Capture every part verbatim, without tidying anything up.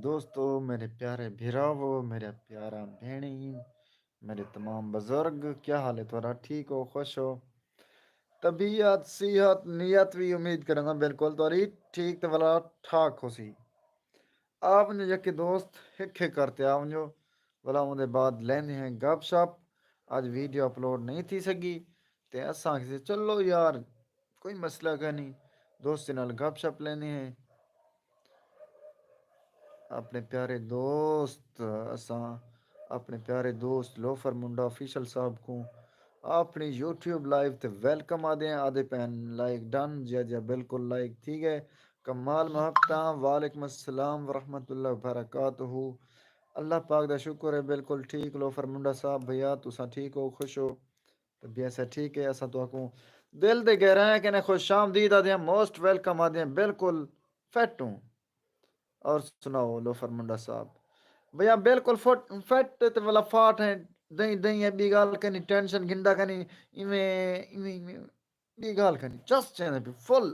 دوستو، میرے پیارے بھراوو، میرے پیارا بھینی، میرے تمام بزرگ، کیا حال ہے تہاݙا؟ ٹھیک ہو؟ خوش ہو؟ طبیعت، صحت، نیت وی امید کریندا بالکل تہاݙی ٹھیک تے ولا ٹھاک ہوسی۔ آ ونڄو یکے دوست، ہک ہک کر تے آ ونڄو، ولا اوندے بعد لیندے ہیں گپ شپ۔ اڄ ویڈیو اپلوڈ نہیں تھی سڳی تے اساں آکھیے چلو یار، کوئی مسئلہ کائنی، دوستیں نال گپ شپ لیندے ہیں۔ اپݨے پیارے دوست، اساں اپݨے پیارے دوست لوفر منڈا آفیشل صاحب کوں اپݨی یوٹیوب لائیو تے ویلکم آہدے ہیں۔ آہدے پئن لائک ڈن، جیا جیا بالکل لائک تھی ڳئے۔ کمال محبتاں، وعلیکم السلام ورحمۃ اللہ وبرکاتہ۔ اللہ پاک دا شکر ہے، بالکل ٹھیک۔ لوفر منڈا صاحب، بھیا تساں ٹھیک ہو، خوش ہو؟ طبیعت صحت ٹھیک ہے؟ اساں تہاکوں دل دے گہرائیاں کنے خوش آمدید آہدے ہیں، موسٹ ویلکم آہدے ہیں، بالکل فٹ ہوں۔ اور سناؤ لوفر منڈا صاحب؟ بھیا بالکل فٹ، فٹ تے ولا فاٹ ہیں، دہیں دہیں ہے، ٻی ڳالھ کائنی، ٹینشن گھندا کائنی، ایویں ایویں ایویں ٻی ڳالھ کائنی، جسٹ چیندے پئے فل۔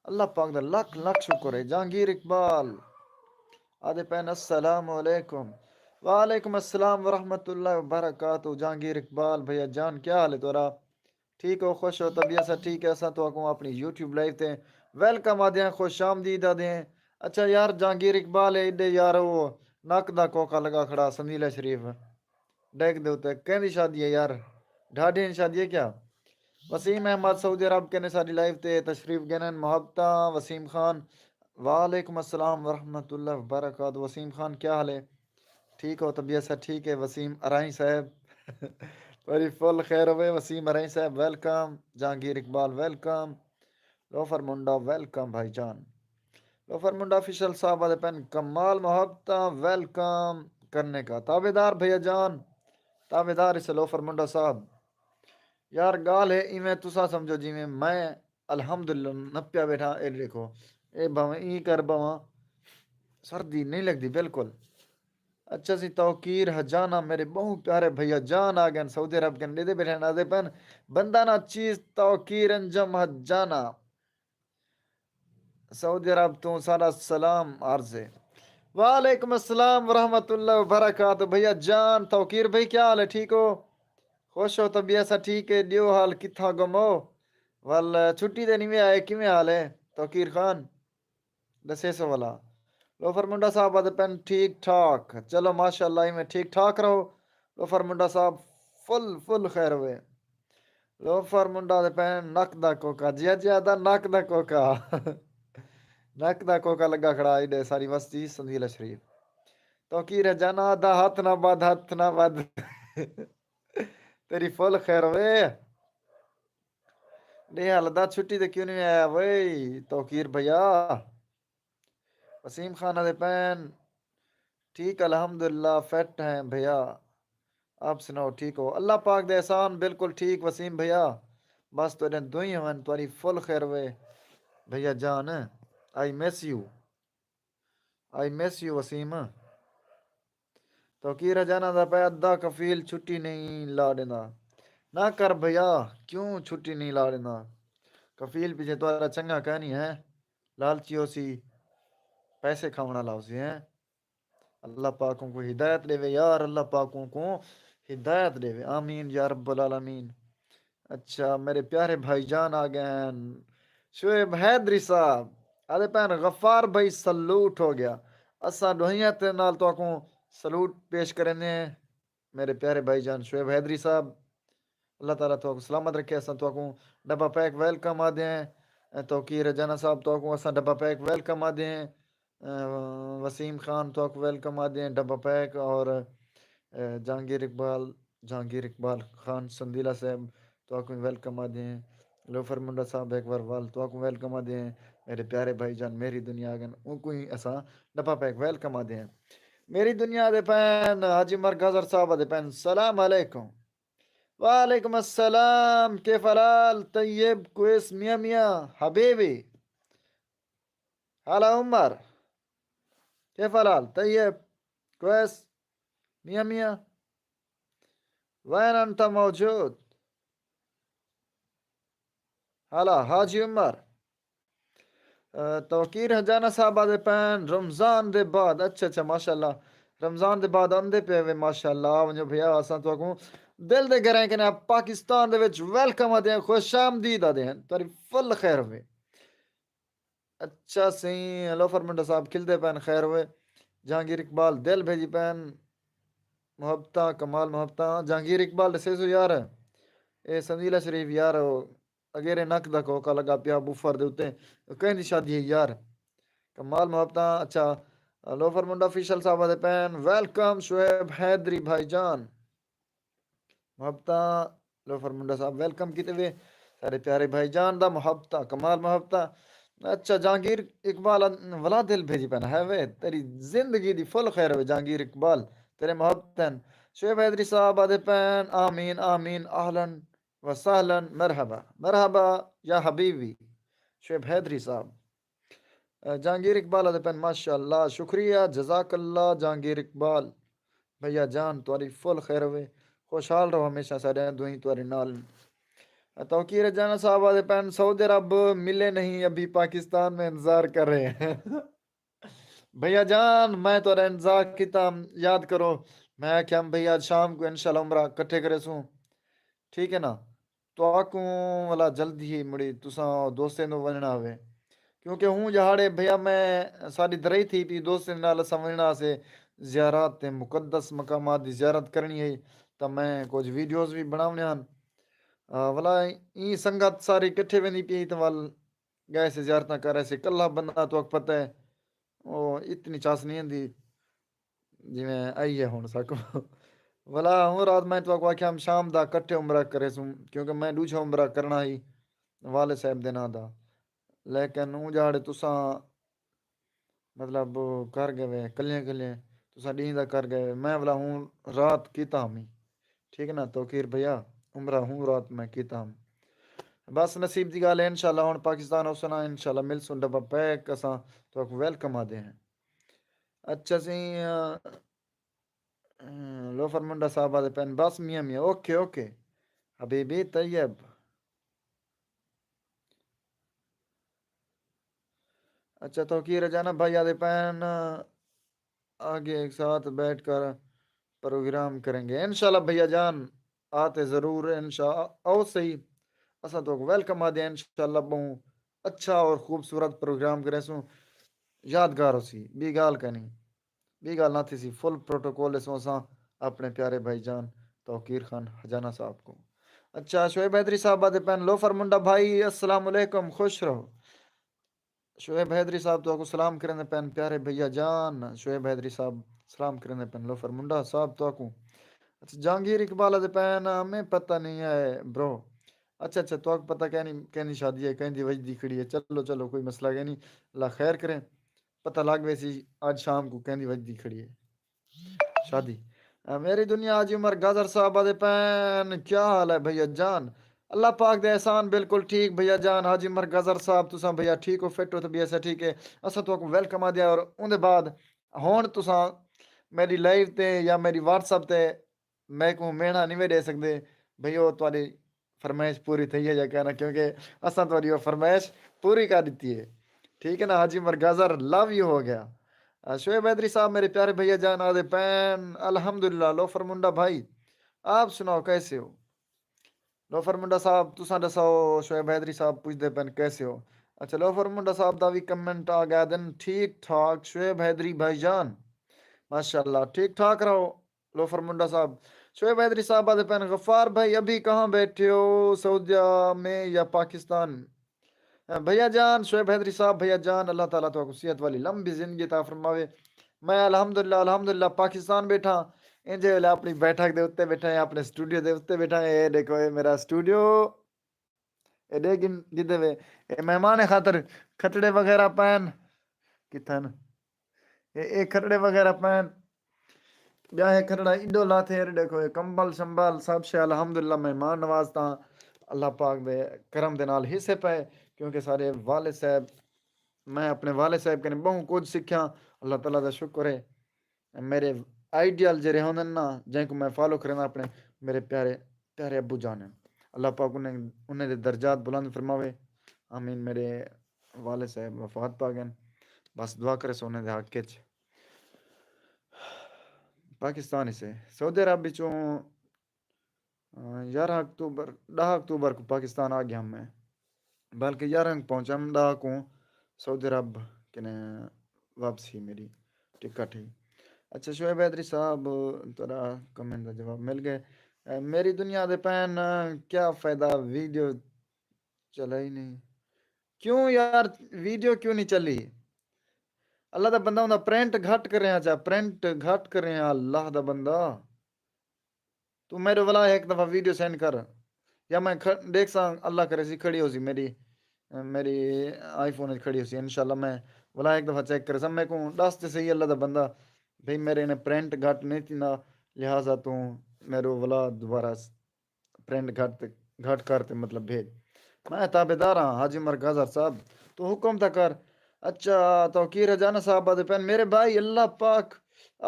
اللہ پاک دا لکھ لکھ شکر ہے۔ جہانگیر اقبال آہدے پئن السلام علیکم۔ وعلیکم السلام ورحمۃ اللہ وبرکاتہ۔ جہانگیر اقبال بھیا جان، کیا حال ہے تہاݙا؟ ٹھیک ہو، خوش ہو؟ طبیعت سب ٹھیک ہے؟ اساں تہاکوں اپݨی یوٹیوب لائیو تے ویلکم آہدے ہیں، خوش آمدید آہدے ہیں۔ اچھا یار، جہانگیر اقبال ہے ایݙے یار، او نک دا کوکا لڳا کھڑا، سندیلہ شریف ڈیک دے اتے۔ کیندی شادی ہے یار؟ ڈھاڈھے دی شادی ہے کیا؟ وسیم احمد سعودی عرب کنے ساݙی لائیو تے تشریف گھنن، محبتاں۔ وسیم خان، وعلیکم السلام ورحمۃ اللہ وبرکاتہ۔ وسیم خان، کیا حال ہے؟ ٹھیک ہو؟ طبیعت سب ٹھیک ہے؟ وسیم ارائیں صاحب، تہاݙی فل خیر ہوئے۔ وسیم ارائیں صاحب، welcome. Jahangir Iqbal, welcome. Loafer منڈا، ویلکم بھائی جان۔ لوفر منڈا آفیشل صاحب آہدے پئن، کمال محبتاں، ویلکم کرنے کا۔ تابعدار بھیا جان، تابعدار اسے لوفر منڈا صاحب۔ یار، ڳالھ ہے ایویں، تساں سمجھو جیویں میں الحمدللہ نپیا ٻیٹھاں۔ اے ݙیکھو، اے بھاویں ایں کر، بھاواں سردی نہیں لڳدی بالکل۔ اچھا سی، توقیر ہجانہ، میرے ٻہوں پیارے بھیا جان آ ڳئن، سعودی عرب کن ݙیہدے ٻیٹھن، آہدے پئن، بندہ نا چیز توقیر انجم ہجانہ۔ سعودی عرب توں ساݙا سلام عرض ہے۔ وعلیکم السلام ورحمۃ اللہ وبرکاتہ۔ بھیا جان، توقیر بھائی، کیا حال ہے؟ ٹھیک ہو؟ خوش ہو؟ طبیعت سا ٹھیک ہے؟ ݙیو حال، کتھاں گم ہو؟ ول چھٹی تے نہیں آئے، کیویں حال ہے؟ توقیر خان، ݙسیسو ولا۔ لوفر منڈا صاحب آہدے پئن ٹھیک ٹھاک۔ چلو ماشاءاللہ، ایویں ٹھیک ٹھاک رہو۔ لوفر منڈا صاحب، فل، فل خیر ہوئے۔ لوفر منڈا آہدے پئن نک دا کوکا، جیا جیا دا نک دا کوکا۔ نک دا کوکا لڳا کھڑا ایݙے ساری وستی سندیلہ شریف۔ توقیر ہجانہ دا ہتھ نہ ٻدھ، ہتھ نہ ٻدھ۔ تیݙی فل خیر ہوئے۔ ݙیہہ حال دا چھٹی تے کیوں نہیں آیا وئی توقیر بھیا؟ وسیم خان آہدے پئن، ٹھیک الحمدللہ فٹ ہیں بھیا، آپ سناؤ ٹھیک ہو؟ اللہ پاک دے احسان، بالکل ٹھیک وسیم بھیا، بس تہاݙے دعائیں ہوون، تہاݙی فل خیر ہوئے بھیا جان۔ I miss you, I miss you Waseem. توقیر ہجانہ آہدا پئے، ادھا کفیل چھٹی نہیں لا ݙیندا۔ نہ کر بھیا، کیوں چھٹی نہیں لا ݙیندا؟ کفیل پیچھے تہاݙا چنڳا کائنی ہے، لالچی ہوسی، پیسے کھاوݨ والا ہوسی، ہیں؟ اللہ پاک اونکوں ہدایت ݙیوے یار، اللہ پاک اونکوں ہدایت ݙیوے، آمین یا رب العالمین۔ اچھا، میرے پیارے بھائی جان آ ڳئن۔ شعیب حیدری صاحب آہدے پئن، غفار بھائی سلوٹ ہو گیا۔ اساں ݙوہائیاں دے نال تہاکوں سلوٹ پیش کریندے ہیں میرے پیارے بھائی جان شعیب حیدری صاحب۔ اللہ تعالیٰ تہاکوں سلامت رکھے۔ اساں تہاکوں ڈبہ پیک ویلکم آہدے ہیں۔ توقیر ہجانہ صاحب، تہاکوں اساں ڈبہ پیک ویلکم آہدے ہیں۔ اے، وسیم خان تہاکوں ویلکم آہدے ہیں ڈبہ پیک، اور، اے، جہانگیر اقبال، جہانگیر اقبال خان سندیلہ صاحب تہاکوں ویلکم آہدے ہیں۔ لوفر منڈا صاحب ہک وار ول تہاکوں ویلکم آہدے ہیں۔ میرے پیارے بھائی جان مہری دنیا آ ڳئن، اونکوں ہی اساں ڈبہ پیک ویلکم آہدے ہیں۔ مہری دنیا آہدے پئن، حاجی عمر گزر صاحب آہدے پئن، السلام علیکم۔ وعلیکم السلام، کیف الحال؟ طیب، کویس، میاں میاں، حبیبی۔ ہلا عمر، کیف الحال؟ طیب، کویس، میاں میاں، وین انت موجود؟ ہلا حاجی عمر، توقیر ہجانہ صاحب آدھے پین رمضان دے بعد، اچھا اچھا، ماشاءاللہ، رمضان دے بعد آندے پے وے، ماشاءاللہ، آ ونجو بھیا، اساں تو کو دل دے گرائیں کنے پاکستان دے وچ ویلکم آدھے ہیں، خوش آمدید آدھے ہیں، تاری فل خیر ہوئے۔ اچھا سئیں، لوفر منڈا صاحب کھلدے پین، خیر ہوئے۔ جہانگیر اقبال دل بھیجی پین، محبتاں، کمال محبتاں۔ جہانگیر اقبال ڈسے سو یار، اے سندیلہ شریف یار، او اگیرے نک دا کوکا لگا پیا بوفر دے اتے، کہیں دی شادی ہے یار؟ کمال محبتاں۔ اچھا، لوفر منڈا آفیشل صاحب آدھے پین، ویلکم شعیب حیدری بھائی جان۔ محبتاں، لوفر منڈا صاحب ویلکم کیتے وے، سارے پیارے بھائی جان دا محبتاں، کمال محبتاں۔ اچھا، جہانگیر اقبال ولا دل بھیجی پین ہے وے، تیری زندگی دی فل خیر ہوے جہانگیر اقبال، تیرے محبتاں۔ شعیب حیدری صاحب آدھے پین، آمین آمین، اہلن و سہلن، مرحبا مرحبا یا حبیبی شعیب حیدری صاحب۔ جہانگیر اقبال آدھے پین، ماشاءاللہ، شکریہ، جزاک اللہ جہانگیر اقبال۔ بھیا جان، تہاݙی فل خیر ہوے، خوشحال رہو ہمیشہ، ساݙے دوئیں تہاݙے نال۔ توقیر جانا صاحب آدھے پین، سعودی عرب ملے نہیں، ابھی پاکستان میں انتظار کر رہے ہیں۔ بھیا جان، میں تہاݙا انتظار کیتا، یاد کرو، میں آکھیا بھیا شام کو انشاءاللہ عمرہ کٹھے کرے سوں، ٹھیک ہے نا؟ تہاکوں ولا جلدی ہی مڑی تساں دوستیں دو ونجنا ہوے، کیونکہ ہوں جہاڑے بھیا میں ساڈی درائی تھی پی دوستیں نال اساں ونجنا سے زیارات تے مقدس مقامات دی زیارت کرنی ہے، تاں میں کچھ ویڈیوز بھی بناونے ہن۔ ولا ایں سنگت ساری کٹھے ویندی پی تاں ول گئے سے زیارتاں کر رہے سے، کلہ بندہ تہاکوں پتہ ہے او اتنی چاس نہیں ہوندی جیویں آئی ہے ہن ساکوں۔ ولا ہوں رات میں تہاکوں آکھیا ہم شام دا کٹھے عمرہ کرے سوں، کیونکہ میں ڈوجھا عمرہ کرنا ہی والد صاحب دے ناں دا۔ لیکن اوں جاڑے تساں مطلب کر گئے وے کلیاں کلیاں، تساں ڈینہہ دا کر گئے وے، میں ولا ہوں رات کیتا ہمی۔ ٹھیک ہے نا توقیر بھیا؟ عمرہ ہوں رات میں کیتا ہم۔ بس نصیب دی گال ہے، انشاءاللہ ہن پاکستان ہوسنا، انشاءاللہ ملسوں ڈبہ پیک، اساں تہاکوں ویلکم آدھے ہیں۔ اچھا سی، لوفر منڈا صاحب آدھے پین، بس میاں میاں، اوکے اوکے حبیبی طیب۔ اچھا توقیر جانا بھائی آدھے پین، آگے ایک ساتھ بیٹھ کر پروگرام کریں گے انشاءاللہ بھیا جان، آتے ضرور انشاء۔ او صحیح، اساں تو ویلکم آدھے انشاءاللہ، بہوں اچھا اور خوبصورت پروگرام کرے سوں، یادگار ہو سی، بی گال کہنی، بی گال نہ تھی سی، فل پروٹوکول سوں اساں اپنے پیارے بھائی جان توقیر خان ہجانہ صاحب کو۔ اچھا شعیب حیدری صاحب آدھے پین، لوفر منڈا بھائی السلام علیکم، خوش رہو۔ شعیب حیدری صاحب تہاکوں سلام کریندے پین پیارے بھیا جان۔ شعیب حیدری صاحب سلام کریندے پین لوفر منڈا صاحب تہاکوں۔ اچھا جہانگیر اقبال آدھے پین، ہمیں پتہ نہیں ہے برو۔ اچھا اچھا، تہاکوں پتہ کینی کینی شادی ہے، کیندی وجدی کھڑی ہے؟ چلو چلو، کوئی مسئلہ کینی، اللہ خیر کرے، پتہ لگ ویسی اج شام کو کیندی وجدی کھڑی ہے شادی۔ میری دنیا حاجی عمر گازر صاحب آدھے پین، کیا حال ہے بھیا جان؟ اللہ پاک دے احسان، بالکل ٹھیک بھیا جان۔ حاجی عمر گازر صاحب تساں بھیا ٹھیک ہو، فٹ ہو، طبیعت سے ٹھیک ہے؟ اساں تہاکوں ویلکم آدھیا۔ اور اوندے بعد ہن تساں میری لائیو تے یا میری واٹس اپ تے میکوں میڑھا نہیں وے ڈے سکدے بھئی، او تہاڈی فرمائش پوری تھئی ہے یا کہنا، کیونکہ اساں تہاڈی او فرمائش پوری کر ڈتی ہے۔ ٹھیک ہے نا؟ حاجی عمر گازر، لو یو ہو گیا۔ شعیب حیدری صاحب میرے پیارے بھیا جان آدھے پین، الحمدللہ۔ لوفر منڈا بھائی، آپ سناؤ کیسے ہو؟ لوفر منڈا صاحب تساں ڈساؤ، شعیب حیدری صاحب پوچھدے پین کیسے ہو؟ اچھا لوفر منڈا صاحب دا وی کمنٹ آ گیا دن، ٹھیک ٹھاک شعیب حیدری بھائی جان، ماشاءاللہ ٹھیک ٹھاک رہو۔ لوفر منڈا صاحب، شعیب حیدری صاحب آدھے پین، غفار بھائی ابھی کہاں بیٹھے ہو، سعودیہ میں یا پاکستان؟ بھیا جان شعیب حیدری صاحب، بھیا جان اللہ تعالیٰ تہاکوں صحت والی لمبی زندگی عطا فرماوے۔ میں الحمدللہ الحمدللہ پاکستان بیٹھا، انجے ویلے اپنی بیٹھک دے اتے بیٹھا ہیں، اپنے سٹوڈیو دے اتے بیٹھا ہیں۔ اے دیکھو اے میرا سٹوڈیو، اے دے گن گدے وے، اے مہمان خاطر کھٹڑے وغیرہ پین کتھن، اے اے کھٹڑے وغیرہ پین۔ ٻیا ہے کھٹڑا ایݙو لاتھے، ݙیکھو اے کمبل شمبل سب شے الحمدللہ مہمان نواز تاں اللہ پاک دے کرم دے نال حصے پئے، کیونکہ سارے والد صاحب، میں اپݨے والد صاحب کنے ٻہوں کجھ سکھیا، اللہ تعالیٰ دا شکر ہے۔ میرے آئیڈیل جیڑھے ہوندن نا، جیں کوں میں فالو کریندا اپݨے، میرے پیارے پیارے ابو جان ہن۔ اللہ پاک انہیں انہیں دے درجات بلند فرماوے۔ آمین۔ میرے والد صاحب وفات پا ڳئن۔ بس دعا کرے سونے دے حق اچ۔ پاکستان اسے سعودی عرب وچوں یارہ اکتوبر، ڈاہ اکتوبر کو پاکستان آ گیا میں، بلکہ یارہ کو پہنچا میں، ڈاہ کو سعودی عرب کنے واپسی میری ٹکٹ ہی۔ اچھا شعیب حیدری صاحب، تیرا کمنٹ دا جواب مل گئے۔ میری دنیا دے پین، کیا فائدہ ویڈیو چلائی نہیں؟ کیوں یار؟ ویڈیو کیوں نہیں چلی؟ اللہ دا بندہ ہوندا، پرنٹ گھٹ کرے ہاں، چا پرنٹ گھٹ کرے ہاں، اللہ دا بندہ۔ تو میرے ولا ایک دفعہ ویڈیو سینڈ کر، یا میں ڈیکھ سا، اللہ کرے سی کھڑی ہو سی میری، میری آئی فون کھڑی ہو سی۔ انشاءاللہ میں ولا ایک دفعہ چیک کرے سا، میں کو ڈس تے صحیح اللہ دا بندہ، بھئی میرے نے پرنٹ گھٹ نہیں تھی نا، لہذا تو میرے ولا دوبارہ پرنٹ گھٹ تے گھٹ کر تے مطلب بھیج۔ میں تابعدار ہاں حاجی عمر گازر صاحب، تو حکم تھا کر۔ اچھا، توقیر ہجانہ صاحب آدھے پین، میرے بھائی اللہ پاک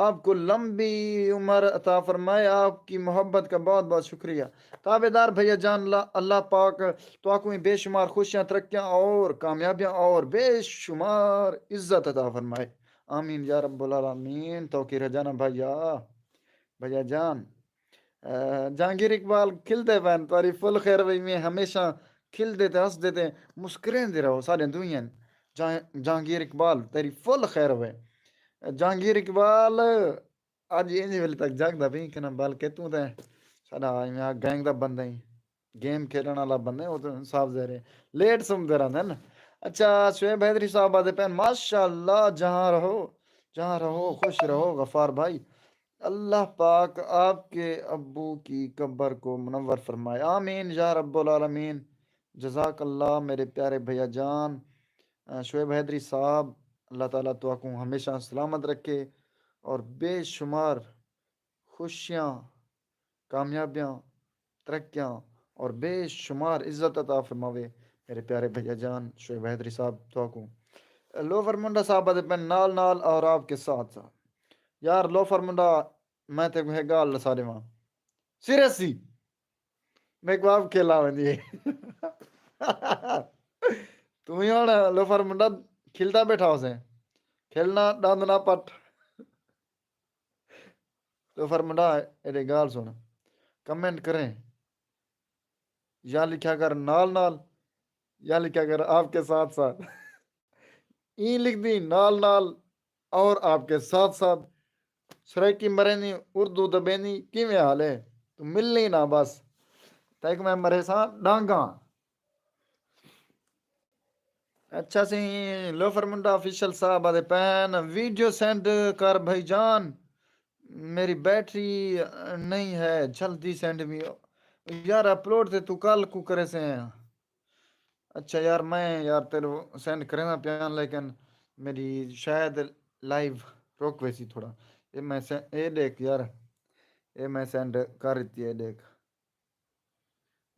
آپ کو لمبی عمر عطا فرمائے، آپ کی محبت کا بہت بہت شکریہ۔ تابعدار بھیا جان، اللہ، اللہ پاک تو آپ کو بے شمار خوشیاں، ترقیاں اور کامیابیاں اور بے شمار عزت عطا فرمائے۔ آمین یا رب العالمین۔ توقیر ہجانہ بھیا، بھیا جان، جہانگیر اقبال کھلدے پئن، تہاݙی فل خیر ہووے، ایویں ہمیشہ کھلدے تے ہسدے تے مسکریندے رہو ساݙے دوہیں۔ جہانگیر اقبال تیݙی فل خیر ہووے۔ جہانگیر اقبال اڄ اینجھے ویلے تک جاڳدا پئیں کہ نہ، بلکہ توں تے ساݙا ایویں گینگ دا بندہ ہی، گیم کھیݙݨ والا بندہ ہی، او تے صاف ظاہر ہے لیٹ سمدے رہندے نا۔ اچھا، شعیب حیدری صاحب آدھے پئن، ماشاءاللہ، جہاں رہو، جہاں رہو خوش رہو غفار بھائی۔ اللہ پاک آپ کے ابو کی قبر کو منور فرمائے، آمین یا رب العالمین۔ جزاک اللہ میرے پیارے بھیا جان۔ شعیب حیدری صاحب، اللہ تعالیٰ تو آپ کو ہمیشہ سلامت رکھے اور بے شمار خوشیاں، کامیابیاں، ترقیاں اور بے شمار عزت عطا فرماوے میرے پیارے بھیا جان شعیب حیدری صاحب تو آپ کو۔ لوفر منڈا صاحب آدھے پئن، نال نال اور آپ کے ساتھ ساتھ۔ یار لوفر منڈا، میں تیکوں ہک ڳالھ ݙسا ݙیواں، سیریس سی، میکوں آپ کھیلا ویندی ہے۔ توں ہی ہݨ لوفر منڈا کھلدا ٻیٹھا ہوسیں، کھلنا ݙند نہ پٹ۔ لوفر منڈا، ایݙے ڳالھ سݨ، کمنٹ کریں، یا لکھیا کر نال نال، یا لکھیا کر آپ کے ساتھ ساتھ۔ ایں لکھدی نال نال اور آپ کے ساتھ ساتھ۔ سرائیکی مریندی، اردو دبیندی، کیویں حال ہے؟ تو ملنی نہ بس، تیک میں مریساں ݙانگاں۔ اچھا سی، لوفر منڈا آفیشل صاحب آدھے پئن، ویڈیو سینڈ کر بھائی جان، میری بیٹری نہیں ہے، جلدی سینڈ می۔ یار اپلوڈ تے تو کل کو کریسیں۔ اچھا یار، میں یار تیرے سینڈ کریندا پیاں، لیکن میری شاید لائیو رک ویسی تھوڑا۔ اے میں سے-، اے ݙیکھ یار، اے میں سینڈ کر ݙتی ہے، ݙیکھ۔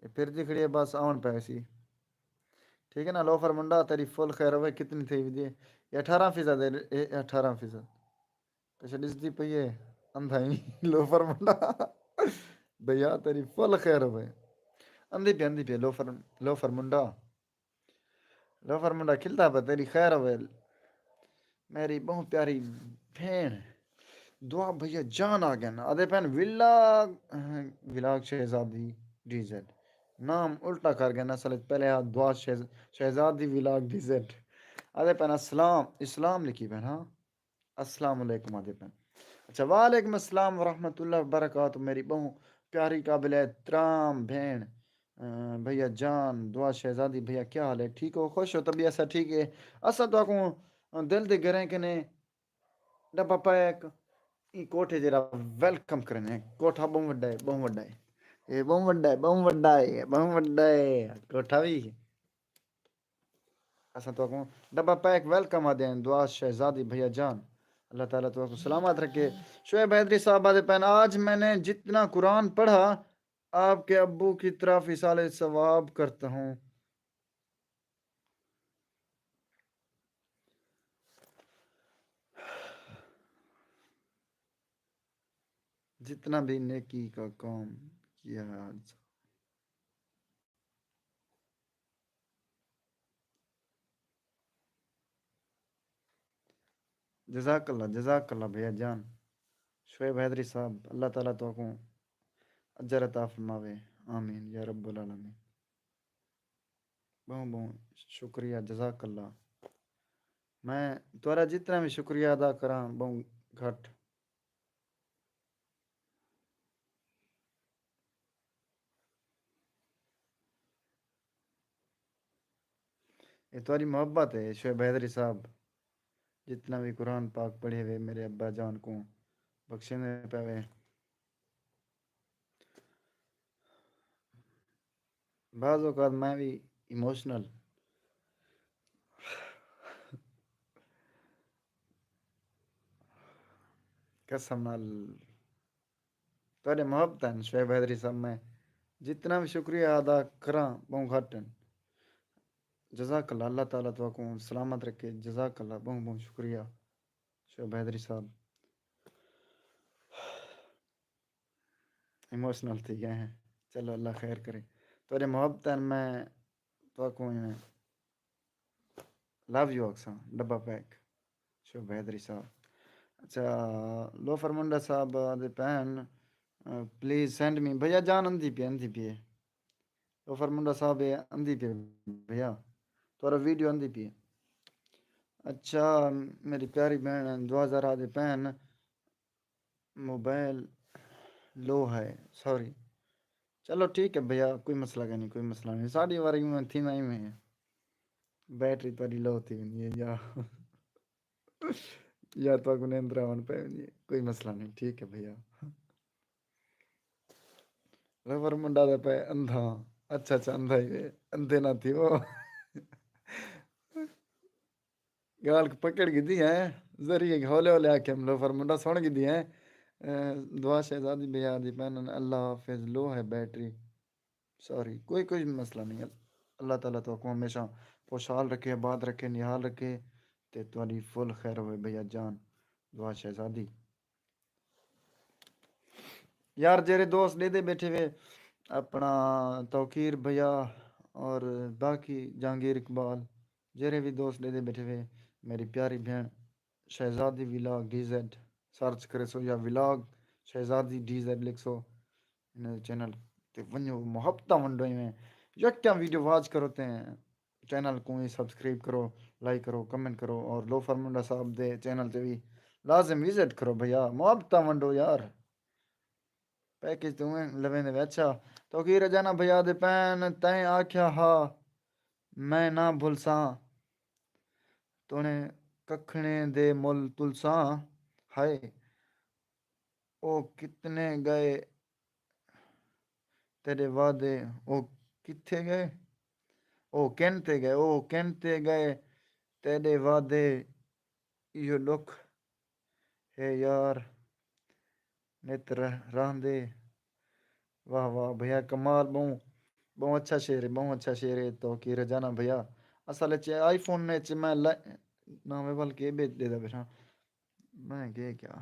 اے پھردی کھڑی ہے، بس آوݨ پئے سی۔ ٹھیک ہے نا، لوفر منڈا، تیری فل خیر ہووے، کتنی تھئی ودی ہے؟ اے اٹھارہ فیصد ہے، اے اٹھارہ فیصد۔ پیسے ݙسدی پئی ہے، اندھا ہی لوفر منڈا۔ بھیا، تیری فل خیر ہووے۔ اندھی پئی، اندھی پئی، لوفر، لوفر منڈا۔ لوفر منڈا کھلدا پیا، تیری خیر ہووے۔ میری ٻہوں پیاری بھیݨ، دعا بھیا جان آ ڳئن۔ آدھے پئن ولاگ، ولاگ شہزادی ڈی زیڈ۔ نام الٹا کر ڳئن، اصل وچ پہلے ہا دعا شہز-، شہزادی ولاگ ڈی زیڈ۔ آدھے پئن اسلام، اسلام لکھی پئن، ہاں۔ السلام علیکم آدھے پئن۔ اچھا، وعلیکم السلام ورحمۃ اللہ وبرکاتہ۔ میری ٻہوں پیاری قابل احترام بھیݨ، اے، بھیا جان، دعا شہزادی بھیا، کیا حال ہے؟ ٹھیک ہو؟ خوش ہو؟ طبیعت سا ٹھیک ہے؟ اساں تہاکوں دل دے گھریں کنے ڈبہ پیک ایں کوٹھے جیڑھا ویلکم کریندے ہیں۔ کوٹھا ٻہوں وݙا ہے، ٻہوں وݙا ہے۔ اے ٻہوں وݙا ہے، ٻہوں وݙا ہے، ٻہوں وݙا ہے۔ کوٹھا وی اساں تہاکوں ڈبہ پیک ویلکم آدھے ہیں۔ دعا شہزادی بھیا جان، اللہ تعالیٰ تہاکوں سلامت رکھے۔ شعیب حیدری صاحب آدھے پئن، آج میں نے جتنا قرآن پڑھا، آپ کے ابو کی طرف ایصال ثواب کرتا ہوں۔ جتنا بھی نیکی کا کام کیا ہے آج۔ جزاک اللہ، جزاک اللہ بھیا جان۔ شعیب حیدری صاحب، اللہ تعالیٰ تہاکوں اجر عطا فرماوے۔ آمین یا رب العالمین۔ ٻہوں ٻہوں شکریہ، جزاک اللہ۔ میں تہاݙا جتنا بھی شکریہ ادا کراں، ٻہوں گھٹ۔ اے تہاݙی محبت ہے شعیب حیدری صاحب، جتنا بھی قرآن پاک پڑھے وے میرے ابا جان کوں بخشیندے پئے وے۔ بعض اوقات میں بھی ایموشنل، قسم نال تہاݙے محبت ہن شعیب حیدری صاحب، میں جتنا بھی شکریہ ادا کراں ٻہوں گھٹ ہن۔ جزاک اللہ، اللہ تعالیٰ تہاکوں سلامت رکھے۔ جزاک اللہ، ٻہوں ٻہوں شکریہ شعیب حیدری صاحب۔ ایموشنل تھی ڳئے ہیں، چلو اللہ خیر کرے۔ تہاݙے محبت ہن، میں تہاکوں ایویں لو یو آکھساں۔ ڈبہ پیک شعیب حیدری صاحب۔ اچھا، لوفر منڈا صاحب آہدے پئے ہن، پلیز سینڈ می۔ بھیا جان اندھی پئی، اندھی پئی ہے۔ لوفر منڈا صاحب اے اندھی پئی بھیا، تہاݙا ویڈیو اندھی پئی ہے۔ اچھا، میری پیاری بھیݨ دعا ذرا آہدے پئے ہن، موبائل لو ہے، سوری۔ چلو ٹھیک ہے بھیا، کوئی مسئلہ کائنی، کوئی مسئلہ نہیں۔ ساݙی واری میں تھیندا ایویں ہے، بیٹری تہاݙی لو تھی ویندی ہے یا یا تہاکوں نیندر آوݨ پئے ویندی ہے، کوئی مسئلہ نہیں، ٹھیک ہے بھیا۔ لوفر منڈا آہدے پئے اندھا۔ اچھا اچھا، اندھا ہی ہے، اندھے نہ تھیو۔ ڳالھ پکڑ گھدی ہے، ذریعے ہولے ہولے آکھے لوفر منڈا سݨ گھدی ہے۔ اے، دعا شہزادی بھیا آہدی پئے ہن، اللہ حافظ، لو ہے بیٹری۔ سوری، کوئی کوئی مسئلہ نہیں۔ اللہ تعالیٰ تہاکوں ہمیشہ خوشحال رکھے، آباد رکھے، نہال رکھے تے تہاݙی فل خیر ہووے بھیا جان۔ دعا شہزادی۔ یار جیڑھے دوست ݙیہدے ٻیٹھے وے اپݨا توقیر بھیا اور باقی جہانگیر اقبال، جیڑھے وی دوست ݙیہدے ٻیٹھے وے، میری پیاری بھیݨ شہزادی ولاگ ڈی زیڈ سرچ کریسو یا ولاگ شہزادی ڈی زیڈ لکھسو، انہاں دے چینل تے ونڄو، محبتاں ونڈو۔ ایویں یکیاں ویڈیو واچ کرو تے چینل کوں وی سبسکرائب کرو، لائک کرو، کمنٹ کرو اور لوفر منڈا صاحب دے چینل تے وی لازم وزٹ کرو بھیا، محبتاں ونڈو یار۔ پیکج توں لویندے وے۔ اچھا، توقیر رجانہ بھیا آہدے پئے ہن، تیں آکھیا ہا میں نہ بھلساں، توݨے ککھݨے دے مل تلساں۔ ہائے او کتنے ڳئے تیݙے وعدے، او کتھے ڳئے، او کن تے ڳئے، او کن تے ڳئے تیݙے وعدے۔ ایہو ݙکھ ہے یار نت رہ-، رہندے۔ واہ واہ بھیا، کمال، ٻہوں، ٻہوں اچھا شعر ہے، ٻہوں اچھا شعر ہے توقیر رجانہ بھیا۔ اصل اچ آئی فون اچ میں ل-، نہ میں بلکہ اے ٻیچ ݙیہدا ٻیٹھاں۔ میں کہے کیا؟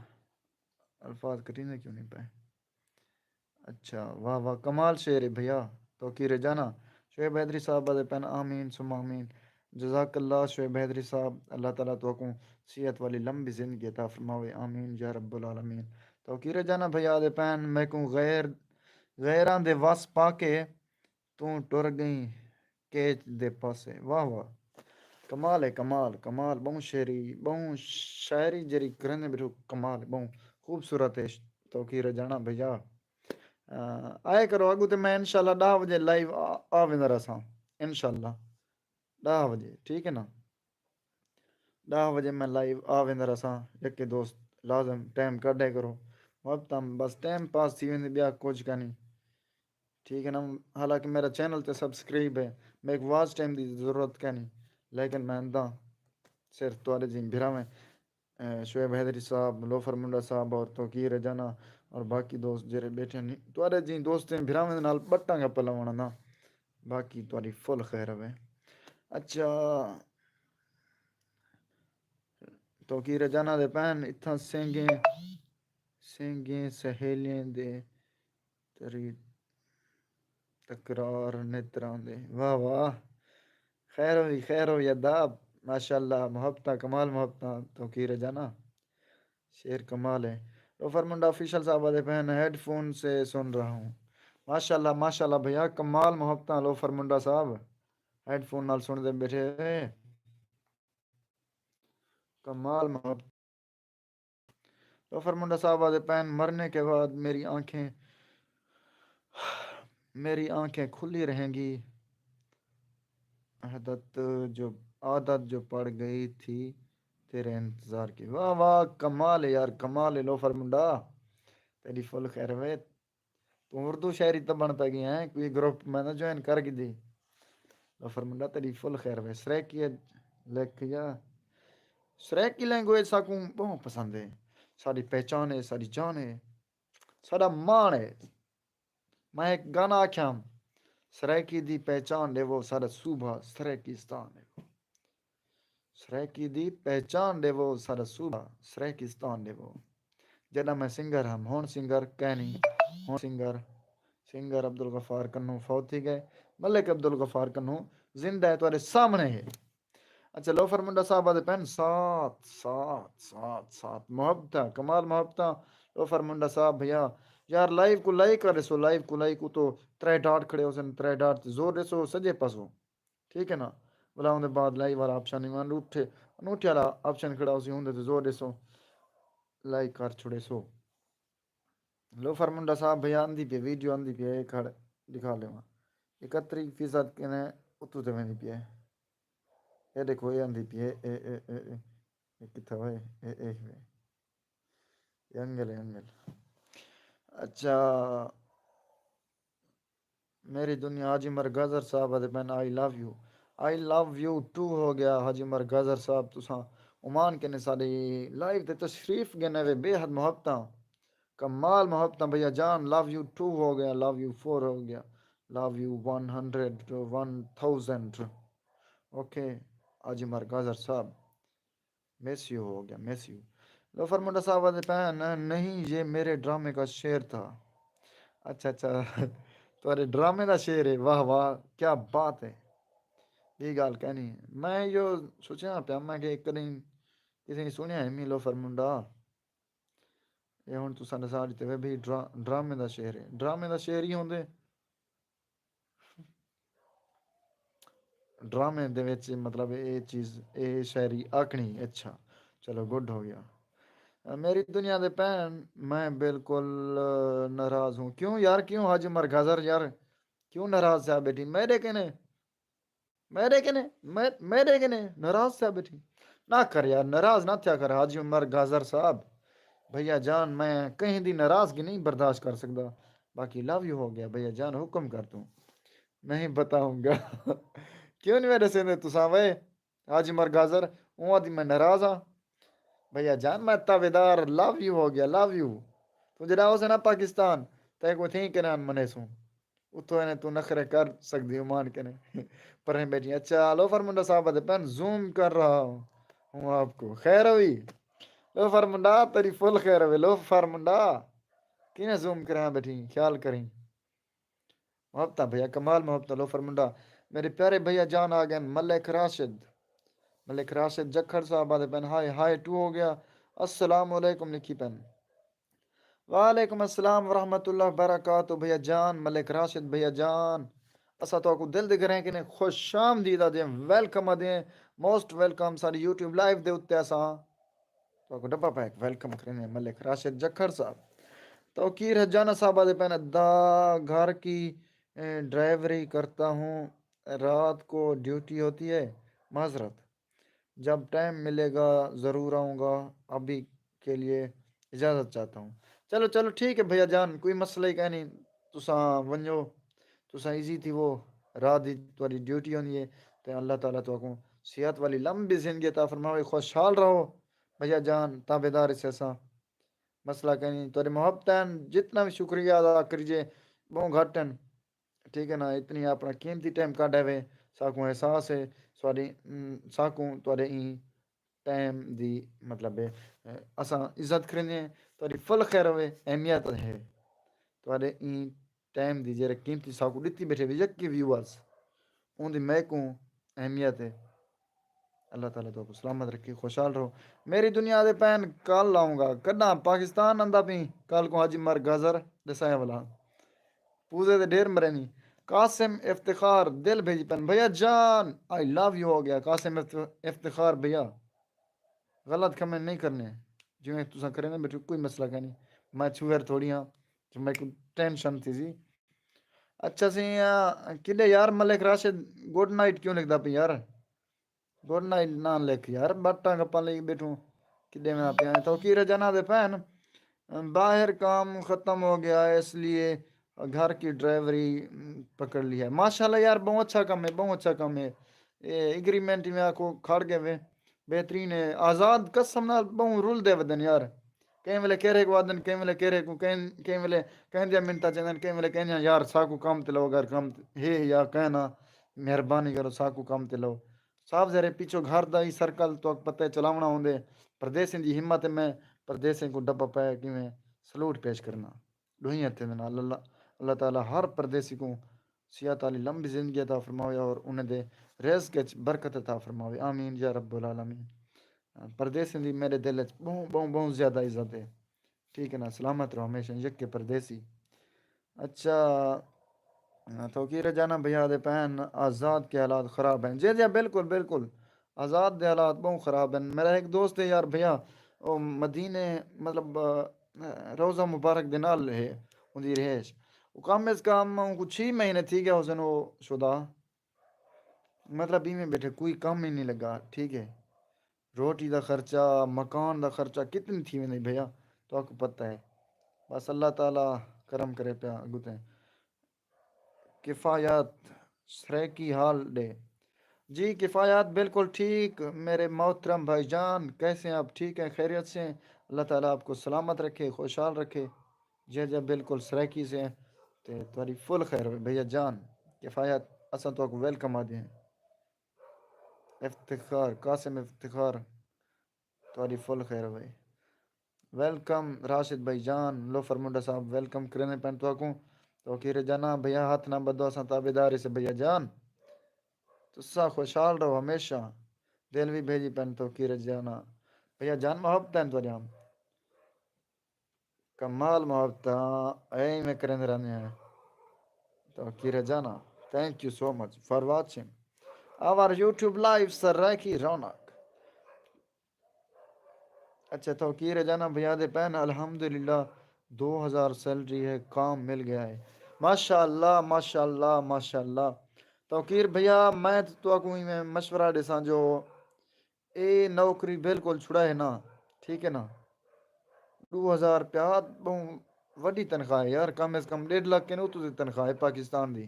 الفاظ کٹیندے کیوں نہیں پئے؟ اچھا، واہ واہ، کمال شعر ہے بھیا۔ توقیر رجانہ، شعیب حیدری صاحب آہدے پئے ہن، آمین ثم آمین۔ جزاک اللہ شعیب حیدری صاحب، اللہ تعالیٰ تہاکوں صحت والی لمبی زندگی عطا فرماوے، آمین یا رب العالمین۔ توقیر رجانہ بھیا آہدے پئے ہن، میکوں غیر، غیراں دے وس پا کے توں ٹر ڳئیں کیچ دے پاسے۔ واہ واہ، کمال ہے، کمال، کمال، ٻہوں شعری، ٻہوں شاعری جیڑھی کریندے ٻیٹھو، کمال ہے، ٻہوں خوبصورت ہے۔ توقیر رجانہ بھیا، آ، آئے کرو اڳوں تے میں انشاءاللہ ݙاہ وڄے لائیو آ، آ ویندا رہساں۔ انشاءاللہ ݙاہ وڄے، ٹھیک ہے نا؟ ݙاہ وڄے میں لائیو آ ویندا رہساں۔ یکے دوست لازم ٹائم کڈھے کرو، وقت ہم بس ٹائم پاس تھی ویندے، ٻیا کجھ کائنی، ٹھیک ہے نا؟ حالانکہ میرا چینل تے سبسکرائب ہے، میکوں واچ ٹائم دی ضرورت کائنی، لیکن میں انداں صرف تہاݙے جیں بھراویں، اے، شعیب حیدری صاحب، لوفر منڈا صاحب اور توقیر رجانہ اور باقی دوست جیڑھے ٻیٹھے ہن، تہاݙے جیں دوستیں بھراویں دے نال ٻٹاں گپاں لاوݨ آندا۔ باقی تہاݙی فل خیر ہووے۔ اچھا، توقیر رجانہ آہدے پئے ہن، اتھاں سینگیں، سینگیں سہیلیں دے تری تکرار نت رہندے۔ واہ واہ، خیر ہوئی، خیر ہوئی ادا، ماشاء اللہ، محبتاں، کمال محبتاں، توقیر ہے جانا۔ شعر کمال ہے۔ لوفر منڈا آفیشل صاحب آتے پہن، ہیڈ فون سے سن رہا ہوں۔ ماشاء اللہ، ماشاء اللہ بھیا، کمال محبتاں لوفر منڈا صاحب، ہیڈ فون نال سن دے بیٹھے ہوئے۔ کمال محبت۔ لوفر منڈا صاحب آتے پہن، مرنے کے بعد میری آنکھیں، میری آنکھیں کھلی رہیں گی۔ عادت جو، عادت جو پڑ گئی تھی تیرے انتظار کی۔ واہ واہ، کمال ہے یار، کمال ہے لوفر منڈا، تیری فل خیر ہوئے۔ توں اردو شاعری تبݨ پئے ڳئی ہیں، کوئی گروپ میں نہ جوائن کر گھدی۔ لوفر منڈا، تیری فل خیر ہوئے۔ سرائیکی لکھ یا، سرائیکی لینگویج ساکوں ٻہوں پسند ہے، ساݙی پہچان ہے، ساݙی جان ہے، ساݙا ماݨ ہے۔ میں ہک گانا آکھیا، سرائیکی دی پہچان ݙیوو، ساݙا صوبہ سرائیکستان ݙیوو۔ سرائیکی دی پہچان ݙیوو، ساݙا صوبہ سرائیکستان ݙیوو۔ جݙاں میں سنگر ہم، ہݨ سنگر کائنی، ہݨ سنگر، سنگر عبدالغفار کنوں فوت تھی ڳئے، ملک عبدالغفار کنوں زندہ ہے، تہاݙے سامݨے ہے۔ اچھا، لوفر منڈا صاحب آتے پہن، ساتھ، ساتھ، ساتھ، ساتھ، محبتاں، کمال محبتاں، لوفر منڈا صاحب بھیا، یار لائیو کوں لائک کر ݙیسو، لائیو کوں لائک، اتوں ترے ڈاٹ کھڑے ہوسن، ترے ڈاٹ تے زور ݙیسو، سڄے پاسوں، ٹھیک ہے نا؟ ولا اوندے بعد لائیو والا آپشن ایویں انوٹھے، انوٹھے والا آپشن کھڑا ہوسی، اوندے تے زور ݙیسو، لائک کر چھوڑیسو۔ لوفر منڈا صاحب بھیا آندی پئی، ویڈیو آندی پئی ہے، کھڑ ݙکھا لیواں۔ اکہتری فیصد کنے اتوں تے ویندی پئی ہے۔ اے ݙیکھو، اے آندی پئی ہے، اے، اے، اے، اے، اے کتھاں وے؟ اے، اے وے۔ اے انگل ہے، انگل۔ اچھا، میری دنیا، حاجی عمر گاجر صاحب آتے پہن، I love you۔ I love you too ہو ڳیا حاجی عمر گاجر صاحب، تساں عمان کنے ساݙی لائیو تے تشریف گھنے وے، بے حد محبتاں، کمال محبتاں بھیا جان، love you too ہو ڳیا، love you four ہو ڳیا، love you one hundred، one thousand۔ Okay, حاجی عمر گاجر صاحب، مس یو ہو ڳیا، مس یو۔ لوفر منڈا صاحب آتے پہن، نہیں، یہ میرے ڈرامے کا شعر تھا۔ اچھا، اچھا، تہاݙے ڈرامے دا شعر ہے، واہ واہ، کیا بات ہے۔ ٻئی ڳالھ کائنی۔ میں ایہو سوچیاں پیا، میں کہ کݙیں کسے سݨیا ہے می لوفر منڈا۔ اے ہݨ تساں ݙسا ݙتے وے بھئی ڈرا-، ڈرامے دا شعر ہے۔ ڈرامے دا شعر ہی ہوندے۔ ڈرامے دے وچ مطلب اے چیز، اے شاعری آکھݨی۔ اچھا، چلو گڈ ہو ڳیا۔ میری دنیا دے پہن، میں بالکل ناراض ہوں۔ کیوں یار، کیوں حاجی عمر گاجر یار، کیوں ناراض تھیا بیٹھی؟ میݙے کنے، میݙے کنے، میں، میݙے کنے ناراض تھیا بیٹھی؟ نہ کر یار، ناراض نہ تھیا کر حاجی عمر گاجر صاحب۔ بھیا جان، میں کہیں دی ناراضگی نہیں برداشت کر سڳدا۔ باقی لو یو ہو ڳیا بھیا جان، حکم کر توں۔ نہیں بتاؤں گا۔ کیوں نہیں میں ݙسیندے تساں وے؟ حاجی عمر گاجر، اوں آہدی میں ناراض ہاں۔ بھیا جان، میں تابعدار، لو یو ہو ڳیا، لو یو۔ توں جݙاں ہوسیں نا پاکستان، تیکوں تھیں کنان منیسوں۔ اتھوں اینے توں نخرے کر سڳدی عمان کنے۔ پریں بیٹھی۔ اچھا، لوفر منڈا صاحب آتے پہن، زوم کر رہا ہوں آپ کو۔ خیر ہوئی؟ لوفر منڈا، تیری فل خیر ہوئی۔ لوفر منڈا، کیویں زوم کراں بیٹھی؟ خیال کریں۔ محبتاں بھیا، کمال محبتاں لوفر منڈا۔ میرے پیارے بھیا جان آ ڳئن، ملک راشد۔ ملک راشد جکھڑ صاحب آتے پہن، ہائے، ہائے ٹو ہو ڳیا۔ السلام علیکم لکھی پہن۔ وعلیکم السلام ورحمۃ اللہ وبرکاتہ بھیا جان، ملک راشد بھیا جان، اساں تہاکوں دل دے گھریں کنے خوش آمدید آدھیں، ویلکم آدھیں، موسٹ ویلکم ساݙی یوٹیوب لائیو دے اُتے اساں تہاکوں ݙبا پیک ویلکم کریندے ہیں ملک راشد جکھڑ صاحب۔ توقیر حجانہ صاحب آتے پہن، ادا گھر کی، اے، ڈرائیوری کرتا ہوں، رات کو ڈیوٹی ہوتی ہے، معذرت۔ جب ٹائم ملے گا ضرور آؤں گا، ابھی کے لیے اجازت چاہتا ہوں۔ چلو، چلو، ٹھیک ہے بھیا جان، کوئی مسئلہ ہی کائنی، تساں ونڄو، تساں ایزی تھیوو، رات دی تہاݙی ڈیوٹی ہوندی ہے، تے اللہ تعالیٰ تہاکوں صحت والی لمبی زندگی عطا فرماوے، خوشحال رہو بھیا جان، تابعدار اسے اساں، مسئلہ کائنی۔ تہاݙے محبتاں، جتنا وی شکریہ ادا کریجے، ٻہوں گھٹ ہن۔ ٹھیک ہے نا، اتنی اپݨا قیمتی ٹائم کڈھ آوے، ساکوں احساس ہے، ساݙی، ام، ساکوں تہاݙے ایں ٹائم دی، مطلب ہے، اے، اساں عزت کریندے ہیں، تہاݙی فل خیر ہوے، اہمیت ہے۔ تہاݙے ایں ٹائم دی جیڑھے قیمتی ساکوں ݙتی بیٹھے وے یکی ویورز، اوندی میکوں اہمیت ہے۔ اللہ تعالیٰ تہاکوں سلامت رکھے، خوشحال رہو۔ میری دنیا دے پین، کل آؤں گا۔ کݙاں؟ پاکستان آندا پئیں؟ کل کوں حاجی مر گازر ݙسائیں ولا۔ پوزے تے ڈھیر مرینی۔ قاسم افتخار دل بھیجی پن، بھیا جان، آئی لو یو ہو گیا۔ قاسم افت-، افتخار بھیا، غلط کمنٹ نہیں کرنے، جویں تساں کریندے بیٹھے، کوئی مسئلہ کائنی۔ میں چھوہر تھوڑی ہاں جو میکوں ٹینشن تھی سی۔ اچھا سی، آ، کݙے یار ملک راشد گڈ نائٹ کیوں لکھدا پئی یار؟ گڈ نائٹ نہ لکھ یار، بٹاں گپاں لئی بیٹھوں، کݙے میں پیا ہیں۔ توقیر جناح دے پین، باہر کام ختم ہو گیا ہے، اس لیے گھر کی ڈرائیوری، م، پکڑ لی ہے۔ ماشاءاللہ یار، بہوں اچھا کم ہے، بہوں اچھا کم ہے۔ اے ایگریمنٹ میں آکھو کھڑ گئے وے، بہترین ہے۔ آزاد قسم نال بہوں رل دے ودن یار۔ کہیں ویلے کہرے کو آدن، کہیں ویلے کہرے کو، کہیں، کہیں ویلے کہیں دیاں منتاں چیندن، کہیں ویلے کہیں دیاں، یار ساکوں کم تے لو، اگر کم ہے یا کہنا، مہربانی کرو ساکوں کم تے لو۔ صاف ظاہر ہے، پچھوں گھر دا ہی سرکل تہاکوں پتہ ہے چلاوݨا ہوندے۔ پردیسیں دی ہمت ہے، میں پردیسیں کوں ڈبہ پایا کیویں سلوٹ پیش کرنا۔ ݙوہیں ہتھیں دے نال اللہ، اللہ تعالیٰ ہر پردیسی کوں صحت آلی لمبی زندگی عطا فرماوے اور انہیں دے رزق اچ برکت عطا فرماوے۔ آمین یا رب العالمین۔ پردیسیں دی میݙے دل اچ ٻہوں، ٻہوں، ٻہوں زیادہ عزت ہے۔ ٹھیک ہے نا، سلامت رہو ہمیشہ یکے پردیسی۔ اچھا، توقیر جانا بھیا دے پین، آزاد کے حالات خراب ہیں۔ جی، جی، بالکل، بالکل۔ آزاد دے حالات بہوں خراب ہیں۔ میرا ایک دوست ہے یار بھیا، او مدینے، مطلب، آ، روضہ مبارک دے نال ہے، اوندی رہائش۔ او کم از کم اونکوں چھی مہینے تھی ڳئے ہوسن او شدا۔ مطلب، ایویں بیٹھے، کوئی کم ہی نہیں لگا، ٹھیک ہے۔ روٹی دا خرچہ، مکان دا خرچہ کتنی تھی ویندی بھیا، تہاکوں پتہ ہے۔ بس اللہ تعالیٰ کرم کرے پیا اڳوں تے۔ کفایت سرائیکی حال ݙے۔ جی کفایت، بالکل ٹھیک میرے محترم بھائی جان، کیسے ہیں آپ؟ ٹھیک ہیں، خیریت سے ہیں؟ اللہ تعالیٰ آپ کو سلامت رکھے، خوشحال رکھے۔ جی جی، بالکل سرائیکی سے ہیں۔ تے تہاݙی فل خیر ہوئے بھیا جان۔ کفایت، اساں تہاکوں ویلکم آہدے ہیں۔ افتخار، قاسم افتخار، تہاݙی فل خیر ہوئے۔ ویلکم راشد بھائی جان، لوفر منڈا صاحب ویلکم کریندے پئن تہاکوں۔ توقیر جانا بھیا ہتھ نہ ٻدھو، اساں تابعدار ہیسے بھیا جان۔ تساں خوشحال رہو ہمیشہ۔ دل وی بھیجی پئن توقیر جانا۔ بھیا جان محبتاں تہاݙیاں۔ کمال محبتاں، ایویں کریندے رہندے ہیں۔ توقیر جانا، thank you so much for watching our YouTube live Saraiki رونق۔ اچھا، توقیر جانا بھیا دے پین، الحمدللہ دو ہزار سیلری ہے، کام مل گیا ہے۔ ماشاءاللہ، ماشاءاللہ، ماشاءاللہ۔ توقیر بھیا، میں تہاکوں ایویں مشورہ ݙیساں جو اے نوکری بالکل چھڑائے نا، ٹھیک ہے نا۔ ݙو ہزار روپیہ ٻہوں وݙی تنخواہ ہے یار، کم از کم ݙیڈھ لکھ کنے اتوں دی تنخواہ ہے پاکستان دی،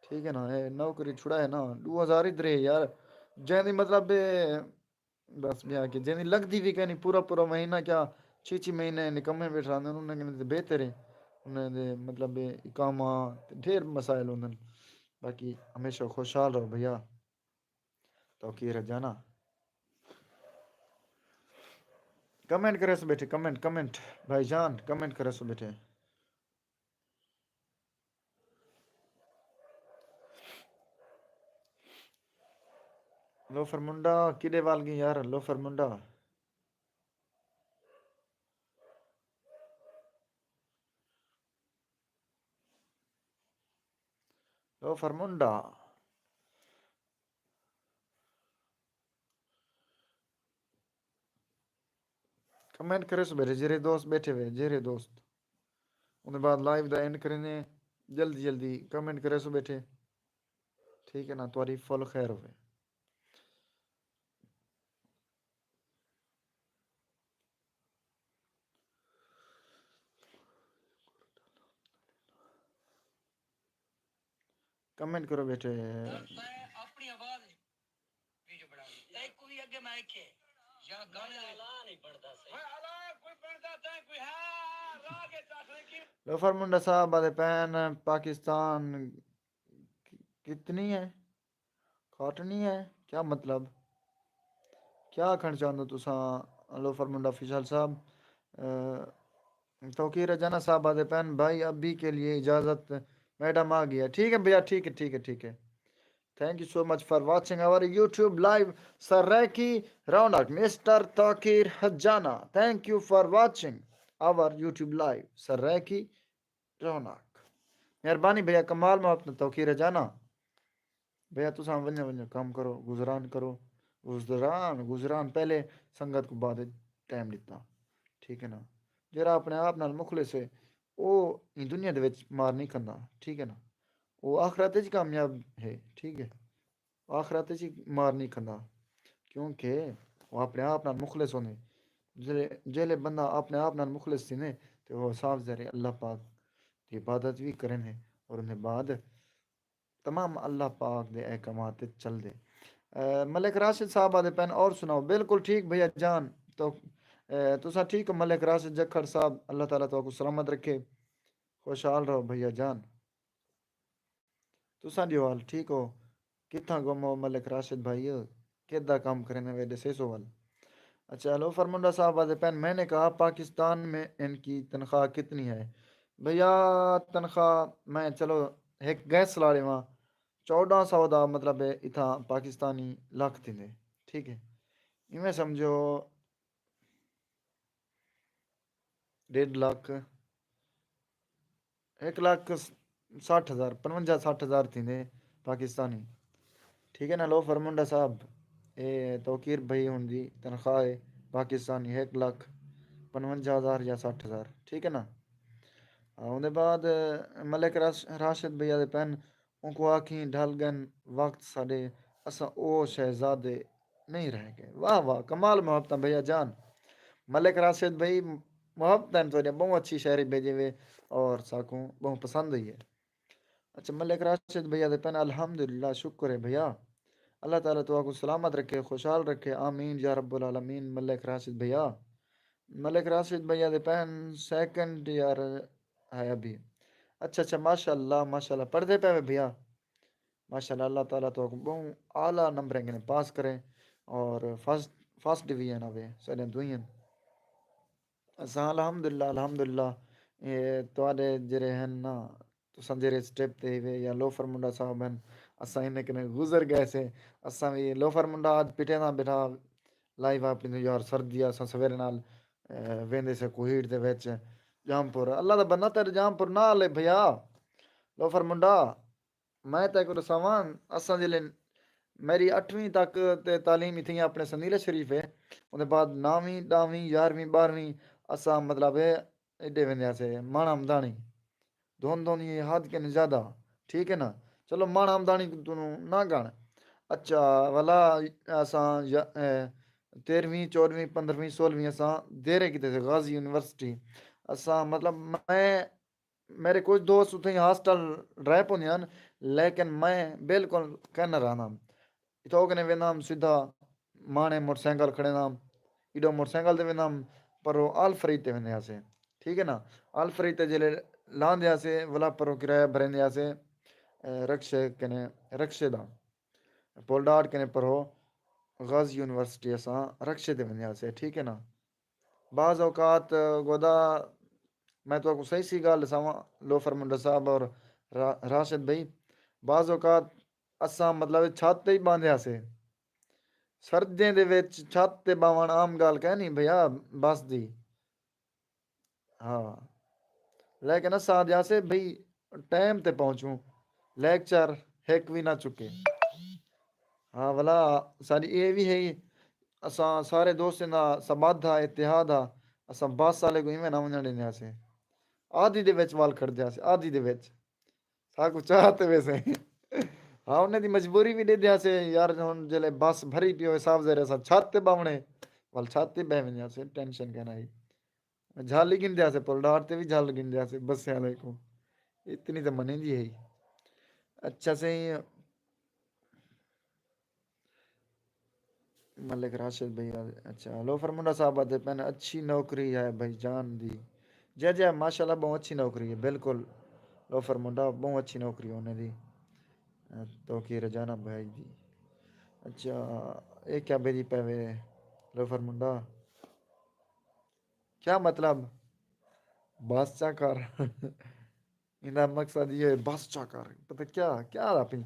ٹھیک ہے نا۔ اے نوکری چھڑائے نا، ݙو ہزار ادھر ہے یار، جیندی مطلب اے بس ٻیا کہ جیندی لڳدی وی کائنی، پورا پورا مہینہ کیا، چھی چھی مہینے نکمے ویٹھ رہندے، انہاں کنے تے بہتر ہے، انہاں دے مطلب اقامہ تے ڈھیر مسائل ہوندن۔ باقی ہمیشہ خوشحال رہو بھیا۔ توقیر جانا۔ کمنٹ کریسو بیٹھے، کمنٹ، کمنٹ، بھائی جان، کمنٹ کریسو بیٹھے۔ لوفر منڈا، کیݙے وال ڳئیں یار، لوفر منڈا۔ لوفر منڈا۔ کمنٹ کریسو بیٹھے، جیرھے دوست بیٹھے ہوئے، جیرھے دوست۔ اوندے بعد لائیو دا اینڈ کریندے ہیں۔ جلدی جلدی کمنٹ کریسو بیٹھے۔ ٹھیک ہے نا، تہاݙی فل خیر ہوئے۔ کمنٹ کرو بیٹھے۔ لوفر منڈا صاحب آہدے پئن، پاکستان کتنی ہے؟ کاٹنی ہے؟ کیا مطلب؟ کیا آکھݨ چاہندو تساں؟ لوفر منڈا فیصل صاحب، اے، توقیر جانا صاحب آہدے پئن، بھائی ابھی کے لیے اجازت، میڈم آ گئی ہے۔ ٹھیک ہے بھیا، ٹھیک ہے، ٹھیک ہے، ٹھیک ہے۔ Thank you so much for watching our YouTube live. Saraiki Raunak, Mister Takir Hajana. Thank you for watching our YouTube live. Saraiki Raunak. مہربانی بھیا، کمال محبت نال توقیر حجانہ۔ بھیا تساں ونجو ونجو کم کرو، گزران کرو۔ گزران، گزران پہلے سنگت کو بعد ٹائم ڈتا۔ ٹھیک ہے نا؟ جیڑا اپنے آپ نال مخلص ہے، او ایں دنیا دے وچ مار نہیں کھندا۔ ٹھیک ہے نا؟ او آخرت وچ کامیاب ہے۔ ٹھیک ہے؟ آخرت وچ مار نہیں کھندا، کیونکہ وہ اپنے آپ نال مخلص ہوندے۔ جیلے جیلے بندہ اپنے آپ نال مخلص تھیندے، تے وہ صاف ظاہر ہے اللہ پاک دی عبادت بھی کریندے، اور اندے بعد تمام اللہ پاک دے احکامات تے چلدے۔ اے، ملک راشد صاحب آدھے پین، اور سناؤ؟ بالکل ٹھیک بھیا جان۔ تو اے، تساں ٹھیک ہو ملک راشد جکھڑ صاحب؟ اللہ تعالیٰ تہاکوں سلامت رکھے، خوشحال رہو بھیا جان۔ تساں ݙیہو حال ٹھیک ہو؟ کتھاں گم ہو ملک راشد بھائی؟ کیدا کم کریندے وے، ݙسیسو ول۔ اچھا، لوفر منڈا صاحب آدھے پین، میں نے کہا پاکستان میں ان کی تنخواہ کتنی ہے؟ بھیا، تنخواہ میں، چلو، ہک گیس لا ݙیواں، چوݙاں سو دا مطلب ہے اتھاں پاکستانی لکھ تھیندے۔ ٹھیک ہے؟ ایویں سمجھو، ݙیڈھ لکھ، ہک لکھ سٹھ ہزار، پنجونجاہ سٹھ ہزار تھیندے پاکستانی۔ ٹھیک ہے نا؟ لوفر منڈا صاحب، اے توقیر بھائی ہن دی تنخواہ ہے پاکستانی، ہک لکھ پنجونجاہ ہزار یا سٹھ ہزار۔ ٹھیک ہے نا؟ ہاں، اوندے بعد ملک راش-، راشد بھیا دے پین، اونکوں آکھیں ڈھل ڳن وقت ساݙے، اساں او شہزادے نہیں رہ ڳئے۔ واہ واہ، کمال محبتاں بھیا جان۔ ملک راشد بھائی، محبتاں تہاݙیاں، ٻہوں اچھی شاعری بھیجے وے اور ساکوں ٻہوں پسند آئی ہے۔ اچھا، ملک راشد بھیا دے پین، الحمدللہ، شکر ہے بھیا۔ اللہ تعالیٰ تہاکوں سلامت رکھے، خوشحال رکھے، آمین یا رب العالمین۔ ملک راشد بھیا، ملک راشد بھیا دے پین سیکنڈ ایئر ہے ابھی۔ اچھا اچھا، ماشاءاللہ ماشاءاللہ، پڑھدے پئے وے بھیا؟ ماشاءاللہ، اللہ تعالیٰ تہاکوں ٻہوں اعلیٰ نمبریں کنے پاس کرے اور فرسٹ، فرسٹ ڈویژن آوے ساݙیاں دوئیاں۔ اساں الحمدللہ، الحمدللہ، اے تہاݙے جیڑھے ہن نا، تساں جیڑھے سٹیپ تے ہیوے یا لوفر منڈا صاحب ہن، اساں انہیں کنے گزر ڳئے سے۔ اساں وی، لوفر منڈا اڄ پٹے دا ٻیٹھا لائیو اپݨی توں، یار سردی آ، اساں سویرے نال، اے، ویندے سے کوہیڑ دے وچ جام پور۔ اللہ دا بندہ، تیݙے جام پور نال ہے بھیا۔ لوفر منڈا، میں تیکوں ݙساواں، اساں جیلے، میری اٹھویں تک تے تعلیم اتھیں اپݨے سندیلہ شریف ہے، اوندے بعد ناویں، ݙاہویں، یارہویں، ٻارہویں اساں مطلب ہے ایݙے ویندے ہاسے، ماݨا مداݨی۔ دھن دھن یہ حد کنے زیادہ، ٹھیک ہے نا؟ چلو، ماݨا مداݨی توں نہ ڳݨ۔ اچھا، ولا اساں یا-، اے، تیرہویں، چوݙہویں، پندرہویں، سولہویں اساں دیرے کیتے سے غازی یونیورسٹی۔ اساں مطلب، میں، میرے کچھ دوست اتھیں ہاسٹل رہ پوندے ہن، لیکن میں بالکل کائنی رہندم۔ اتھاں کنے ویندم سدھا ماݨے موٹر سائیکل کھڑیندم، ایݙو موٹر سائیکل تے ویندم، پرو آل فرید تے ویندے ہاسے۔ ٹھیک ہے نا؟ آل فرید تے جیلے لاہندے ہاسے، ولا پرو کرایہ بھریندے ہاسے، اے، رکشے کنے، رکشے دا۔ پل ڈاٹ کنے پرو غازی یونیورسٹی اساں رکشے تے ویندے ہاسے، ٹھیک ہے نا؟ بعض اوقات گودا میں تہاکوں صحیح صحیح ڳالھ ݙساواں، لوفر منڈا صاحب اور را-، راشد بھائی، بعض اوقات اساں مطلب چھت تے ہی ٻاہندے ہاسے۔ سردیاں دے وچ چھت تے ٻاہوݨ عام ڳالھ کائنی بھیا، بس دی۔ ہاں، لیکن اساں آہدے ہاسے بھئی ٹائم تے پہنچوں، لیکچر ہک وی نہ چکے۔ ہاں ولا، ساݙی اے وی ہے، اساں سارے دوستیں دا سبادھ ہا، اتحاد ہا، اساں بس والے کوں ایویں نہ ونڄݨ ݙیندے ہاسے۔ آدھی دے وچ ول کھڑدے ہاسے، آدھی دے وچ۔ ساکوں چاہ تے ویسے۔ ہاں، انہیں دی مجبوری وی ݙیہدے ہاسے، یار ہݨ جیلے بس بھری پئی ہوئے، صاف ظاہر ہے اساں چھت تے ٻاہوݨے، ول چھت تے ٻہہ ویندے ہاسے، ٹینشن کائنی۔ جھل ہی گھندے ہاسے، پل ڈاٹ تے وی جھل گھندے ہاسے بسیں والے کوں۔ اتنی تے منیندی ہے۔ اچھا سئیں، ملک راشد بھائی، اچھا، لوفر منڈا صاحب آہدے پئن، اچھی نوکری ہے بھائی جان دی۔ جی جی، ماشاءاللہ، ٻہوں اچھی نوکری ہے، بالکل۔ لوفر منڈا، ٻہوں اچھی نوکری ہے انہیں دی۔ توقیر حجانہ بھائی دی۔ اچھا، اے کیا بھیجی پئے وے لوفر منڈا؟ کیا مطلب؟ بس چا کر۔ ایندا مقصد ایہا ہے، بس چا کر۔ پتہ کیا، کیا آہدا پئیں؟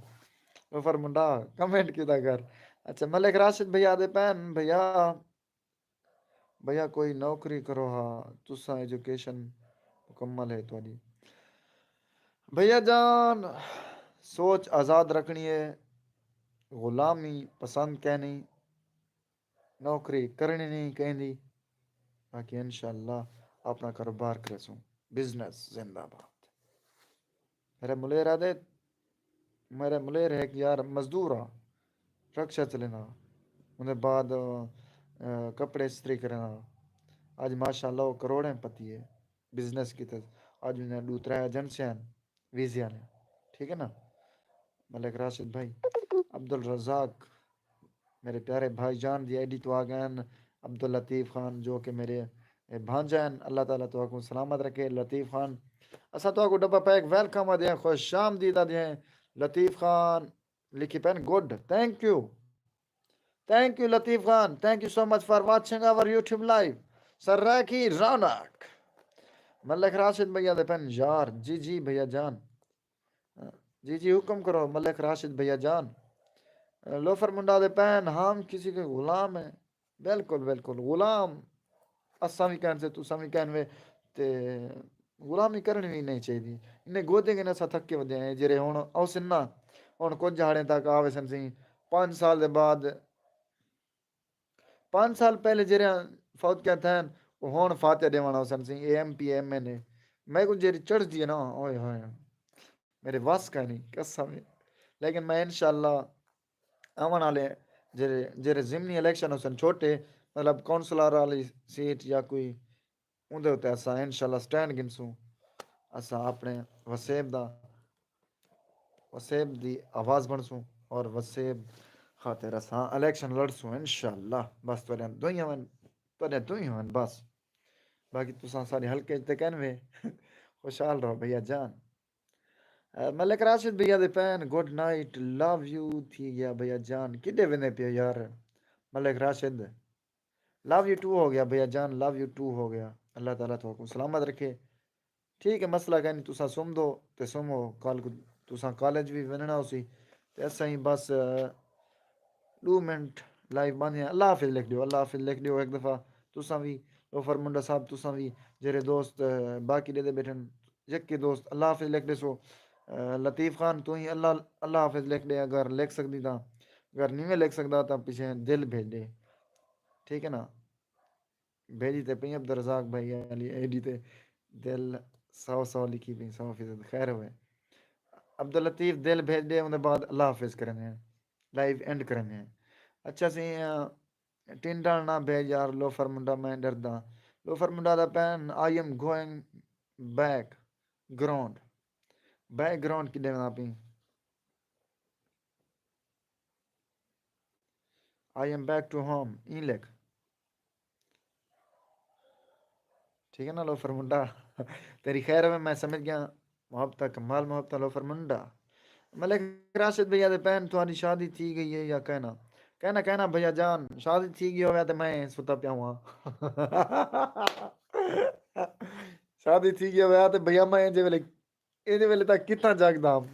لوفر منڈا، کمنٹ کیتا کر۔ اچھا، ملک راشد بھیا دے پین، بھیا، بھیا کوئی نوکری کرو ہا، تساں ایجوکیشن مکمل ہے تہاݙی۔ بھیا جان، سوچ آزاد رکھݨی ہے، غلامی پسند کینی، نوکری کرݨی نہیں کہندی، باقی انشاءاللہ اپݨا کاروبار کریسوں، بزنس زندہ باد۔ میرے ملیر آدھے، میرے ملیر ہے کہ یار مزدور آ، رکشہ چلینا، اندے بعد کپڑے استری کرینا۔ اج ماشاءاللہ وہ کروڑیں پتی ہے، بزنس کیتے۔ اج انہیں ڈو ترے ایجنسیاں ہیں ویزیاں نے، ٹھیک ہے نا؟ ملک راشد بھائی، عبدالرزاق، میرے پیارے بھائی جان دی آئی ڈی تو آ گئے ہیں۔ عبداللطیف خان جو کہ میرے بھانجا ہیں، اللہ تعالیٰ تو کو سلامت رکھے۔ لطیف خان، اسا تو کو ڈبہ پیک ویلکم آ دیں، خوش آمدید آ دیں۔ لطیف خان لکھی پین، good, thank you, thank you Latif Khan, thank you so much for watching our YouTube live۔ Sir Rocky Raunaq, Malik Rashid بھیا دے پین یار، جی جی بھیا جان، جی جی حکم کرو ملک راشد بھیا جان۔ لوفر منڈا دے پین، ہم کسی کے غلام ہیں۔ بالکل بالکل، غلام اساں وی کہن سے، تساں وی کہن وے، تے غلامی کرنی وی نہیں چاہیے۔ انہیں گودے کنے اساں تھکے ودے ہیں جڑے ہن اوسن نا، ہن کچھ جھاڑیں تک آوے سن سی۔ پانچ سال دے بعد، پانچ سال پہلے جڑے فوت کیا تھے، وہ ہن فاتحہ دیوان اوسن سی، A M P M N A. میں کو جڑی چڑھ دی ہے نا، اوئے ہوئے، میرے وس کا نہیں، قسم ہے۔ لیکن میں انشاءاللہ آوݨ والے جڑے جڑے ضمنی الیکشن ہوسن چھوٹے، مطلب کونسلر والی سیٹ یا کوئی، اوندے اتے اساں انشاءاللہ سٹینڈ گھنسوں۔ اساں اپݨے وسیب دا، وسیب دی آواز بݨسوں اور وسیب خاطر اساں الیکشن لڑسوں انشاءاللہ۔ بس تہاݙیاں دعائیاں ون، تہاݙیاں دعائیاں ون بس۔ باقی تساں سارے حلقے تے کہن وے، خوشحال رہو بھیا جان۔ ملک راشد بھیا دے پین، گڈ نائٹ، لو یو تھی گیا بھیا جان۔ کڈے ویندے پیو یار؟ ملک راشد، لو یو ٹو ہو گیا بھیا جان، لو یو ٹو ہو گیا۔ اللہ تعالیٰ تہاکوں سلامت رکھے۔ ٹھیک ہے، مسئلہ کائنی، تساں سم دو تے سمو، کل کو تساں کالج بھی وننا ہو سی۔ تے اساں ہی بس ڈو منٹ لائیو باندھے ہیں۔ اللہ حافظ لکھ دیو، اللہ حافظ لکھ دیو ایک دفعہ۔ تساں بھی لوفر منڈا صاحب، تساں بھی جڑے دوست باقی دے دے بیٹھن، یکی دوست اللہ حافظ لکھ ݙیسو۔ لطیف خان، توں ہی اللہ، اللہ حافظ لکھ ݙے، اگر لکھ سڳدیں تاں، اگر نیویں لکھ سڳدا تاں پچھے دل بھیج ݙے، ٹھیک ہے نا؟ بھیجی تے پئی عبدالرزاق بھائی آلی آئی ڈی تے، دل سو سو لکھی پئی، سو فیصد خیر ہوئے۔ عبداللطیف دل بھیج ݙے، اوندے بعد اللہ حافظ کریندے ہیں، لائیو اینڈ کریندے ہیں۔ اچھا سی، ٹنڈا نہ بھیج یار، لوفر منڈا میں ݙرداں۔ لوفر منڈا دا پین، I am going back ground۔ Background کی ݙیوݨا پئی؟ I am back to home، ایں لکھ۔ ٹھیک ہے نا لوفر منڈا؟ تیری خیر ہوئے، میں سمجھ گیا۔ محبتہ کمال محبتہ لوفر منڈا۔ ملک راشد بھیا دے پین، تہاݙی شادی تھی گئی ہے یا کہنا؟ کہنا، کہنا بھیا جان، شادی تھی گئی ہویا تے میں ستا پیا ہوا۔ شادی تھی گئی ہویا تے بھیا میں جے ویلے، ایں دے ویلے تک کتھاں جاگدا ہم؟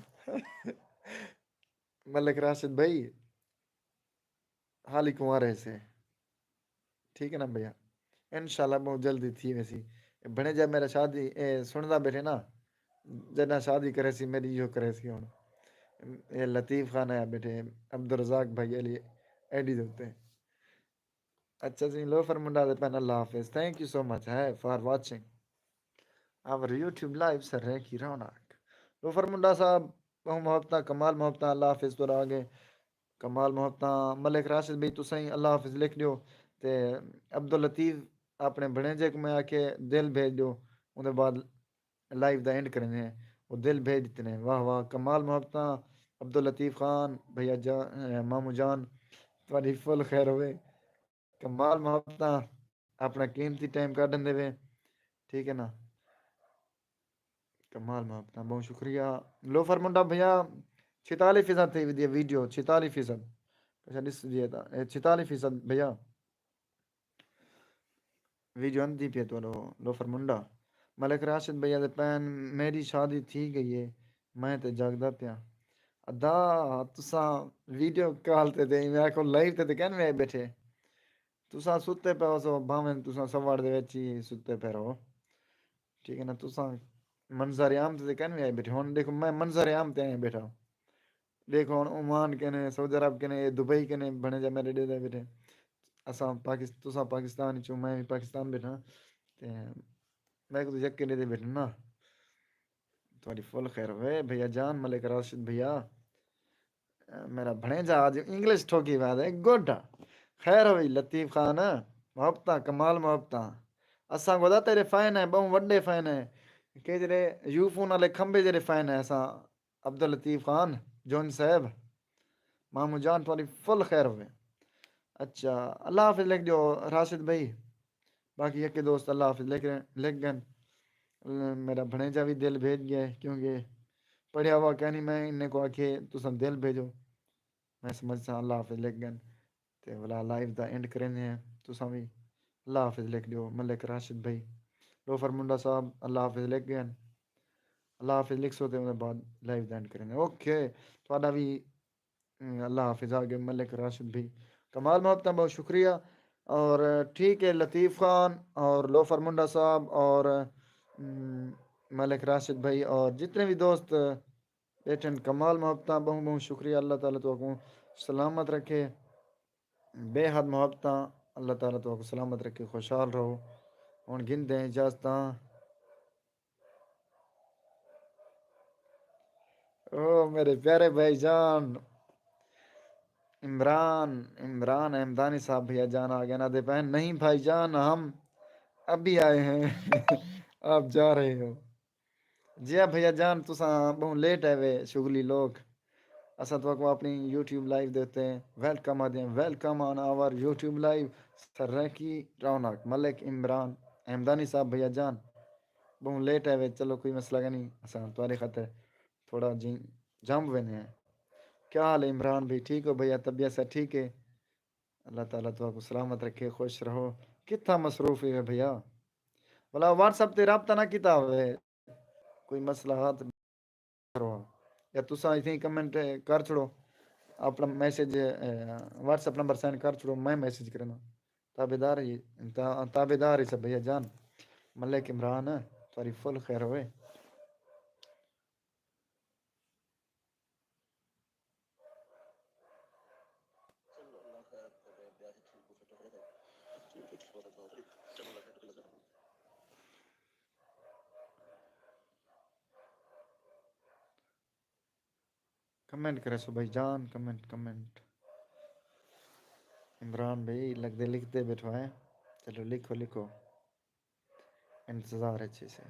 ملک راشد بھائی، حالی کنوارے سے۔ ٹھیک ہے نا بھیا؟ انشاءاللہ بہت جلدی تھی ویسی۔ بنے جا میرا شادی، اے سندا بیٹھے نا، جنہاں شادی کرے سی، میری ایہو کرے سی ہن۔ اے لطیف خان آیا بیٹھے، عبدالرزاق بھائی علی آئی ڈی دے اتے۔ اچھا جی، لوفر منڈا دے پین، اللہ حافظ۔ Thank you so much ہے for watching our YouTube live سر ریکھی رونق۔ لوفر منڈا صاحب، بہوں محبتاں، کمال محبتاں، اللہ حافظ تو آگے۔ کمال محبتاں، ملک راشد بھائی تساں ہی اللہ حافظ لکھ ݙیو۔ تے عبداللطیف اپݨے بھݨیجے کوں میں آکھے دل بھیج ݙیو، اوندے بعد لائیو دا اینڈ کریندے ہیں۔ او دل بھیج ݙتے نے۔ واہ واہ، کمال محبتاں، عبداللطیف خان، بھیا جان، ماموں جان، تہاݙی فل خیر ہوئے۔ کمال محبتاں، اپݨا قیمتی ٹائم کڈھن دے وے، ٹھیک ہے نا؟ کمال محبتاں، بہت شکریہ۔ لوفر منڈا بھیا، چھتالی فیصد تھی ودی ہے ویڈیو، چھتالی فیصد۔ اچھا، ݙس ݙیے تاں، اے چھتالی فیصد بھیا۔ ویڈیو اندھی پئی ہے تہاݙو لوفر منڈا۔ ملک راشد بھیا دے پین، میری شادی تھی گئی ہے، میں تے جاگدا پیاں۔ ادا، تساں ویڈیو کال تے تے میں آکھو لائیو تے تے کین میں بیٹھے؟ تساں ستے پے ہو سو، بھاویں تساں سوڑ دے وچ ہی ستے پے رہو۔ ٹھیک ہے نا؟ تساں منظر عام تے تے کین میں آئے بیٹھے؟ ہن دیکھو، میں منظر عام تے آئے بیٹھا۔ دیکھو ہن عمان کنے، سعودی عرب کنے، اے دبئی کنے بنے جا میرے ڈے دے بیٹھے۔ اساں پاکس-، تساں پاکستان چوں، میں بھی پاکستان بیٹھا۔ تے میں کو یک کنے دے بیٹھے نا۔ تہاݙی فل خیر ہووے بھیا جان، ملک راشد بھیا۔ میرا بھݨیجا اڄ انگلش ٹھوکی ویندے، گڈ۔ خیر ہوئی لطیف خان، محبتاں، کمال محبتاں۔ اساں کوں تیݙے فین ہیں، ٻہوں وݙے فین ہیں۔ کہ جیڑھے یو فون والے کھمبے جیڑھے فین ہیں اساں، عبداللطیف خان جون صاحب، ماموں جان تہاݙی فل خیر ہووے۔ اچھا، اللہ حافظ لکھ ݙیو راشد بھائی۔ باقی یکے دوست اللہ حافظ لکھ رہے، لکھ ڳئن۔ میرا بھݨیجا وی دل بھیڄ ڳئے، کیونکہ پڑھیا ہوا کائنی، میں انہیں کوں آکھے تساں دل بھیڄو۔ میں سمجھساں اللہ حافظ لکھ ڳئن۔ تے ولا لائیو دا اینڈ کریندے ہیں۔ تساں وی اللہ حافظ لکھ ݙیو، ملک راشد بھائی۔ لوفر منڈا صاحب اللہ حافظ لکھ ڳئن۔ اللہ حافظ لکھسو تے اوندے بعد لائیو دا اینڈ کریندے ہیں۔ اوکے، تہاݙا وی اللہ حافظ آ ڳئے ملک راشد بھائی۔ کمال محبتاں، بہت شکریہ۔ اور ٹھیک ہے، لطیف خان اور لوفر منڈا صاحب اور، ام، ملک راشد بھائی اور جتنے بھی دوست بیٹھن، کمال محبتاں، بہت بہت شکریہ۔ اللہ تعالیٰ تہاکوں سلامت رکھے، بے حد محبتاں۔ اللہ تعالیٰ تہاکوں سلامت رکھے، خوشحال رہو۔ ہن گھندے ہیں اجازتاں۔ او میرے پیارے بھائی جان، عمران، عمران احمدانی صاحب بھیا جان آ ڳئن، آہدے پئن، نہیں بھائی جان، ہم ابھی آئے ہیں، آپ جا رہے ہو۔ جی ہا بھیا جان، تساں ٻہوں لیٹ آئے وے، شغلی لوگ۔ اساں تہاکوں اپݨی یوٹیوب لائیو دے اتے ویلکم آہدے ہیں، welcome on our YouTube live۔ Saraiki رونق، ملک عمران احمدانی صاحب بھیا جان، ٻہوں لیٹ آئے وے، چلو کوئی مسئلہ کائنی، اساں تہاݙے خاطر تھوڑا جی جم ویندے ہیں۔ کیا حال ہے عمران بھائی، ٹھیک ہو بھیا؟ طبیعت سب ٹھیک ہے؟ اللہ تعالیٰ تہاکوں سلامت رکھے، خوش رہو۔ کتھاں مصروف ہے بھیا؟ بھلا واٹس ایپ تے رابطہ نہ کیتا ہوئے، کوئی مسئلہ ہا تے کرو، یا تساں اتھیں کمنٹ کر چھوڑو، اپݨا میسج، اے، واٹس ایپ نمبر سینڈ کر چھوڑو، میں میسج کرنا۔ تابعدار ہی، تا-، تابعدار ہی سب بھیا جان۔ ملک عمران، تہاݙی فل خیر ہوئے۔ کمنٹ کریسو بھائی جان، کمنٹ، کمنٹ۔ عمران بھائی لڳدے لکھدے بیٹھو ہیں، چلو لکھو، لکھو، انتظار اچھے سے۔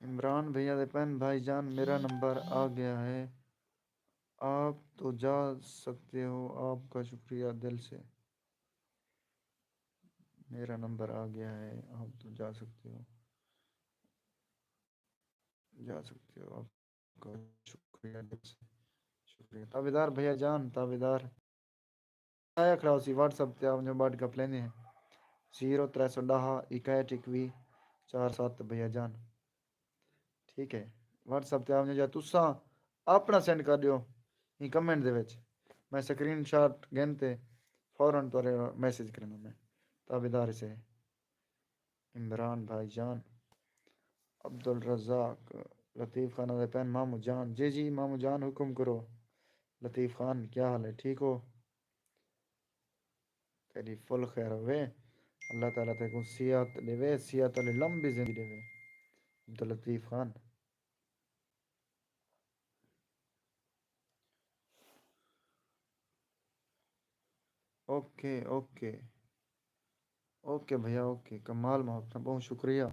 عمران بھیا دے پن، بھائی جان میرا نمبر آ گیا ہے، آپ تو جا سکتے ہو، آپ کا شکریہ دل سے۔ میرا نمبر آ گیا ہے، آپ تو جا سکتے ہو، جا سکتے ہو، آپ کا شکریہ دل سے، شکریہ۔ تابعدار بھیا جان، تابعدار۔ آیا کھڑا ہوسی، واٹس ایپ تے آ ونڄو، ٻڈھ گپ لیندے ہیں۔ زیرو ترے سو ݙاہ اکہٹھ اکوی چار ست بھیا جان۔ ٹھیک ہے، واٹس ایپ تے آ ونڄو، یا تساں اپݨا سینڈ کر ݙیو ایں کمنٹ دے وچ، میں سکرین شاٹ گھن تے فوراً تہاݙے میسج کریندا میں۔ تابعدار سے عمران بھائی جان۔ عبدالرزاق، لطیف خان آہدے پن ماموں جان۔ جی جی ماموں جان، حکم کرو۔ لطیف خان، کیا حال ہے؟ ٹھیک ہو؟ تیݙی فل خیر ہووے۔ اللہ تعالیٰ تیکوں صحت ݙیوے، صحت والی لمبی زندگی ݙیوے۔ Abdul Latif Khan. Okay, okay. Okay بھیا، اوکے۔ کمال محبت، بہت شکریہ۔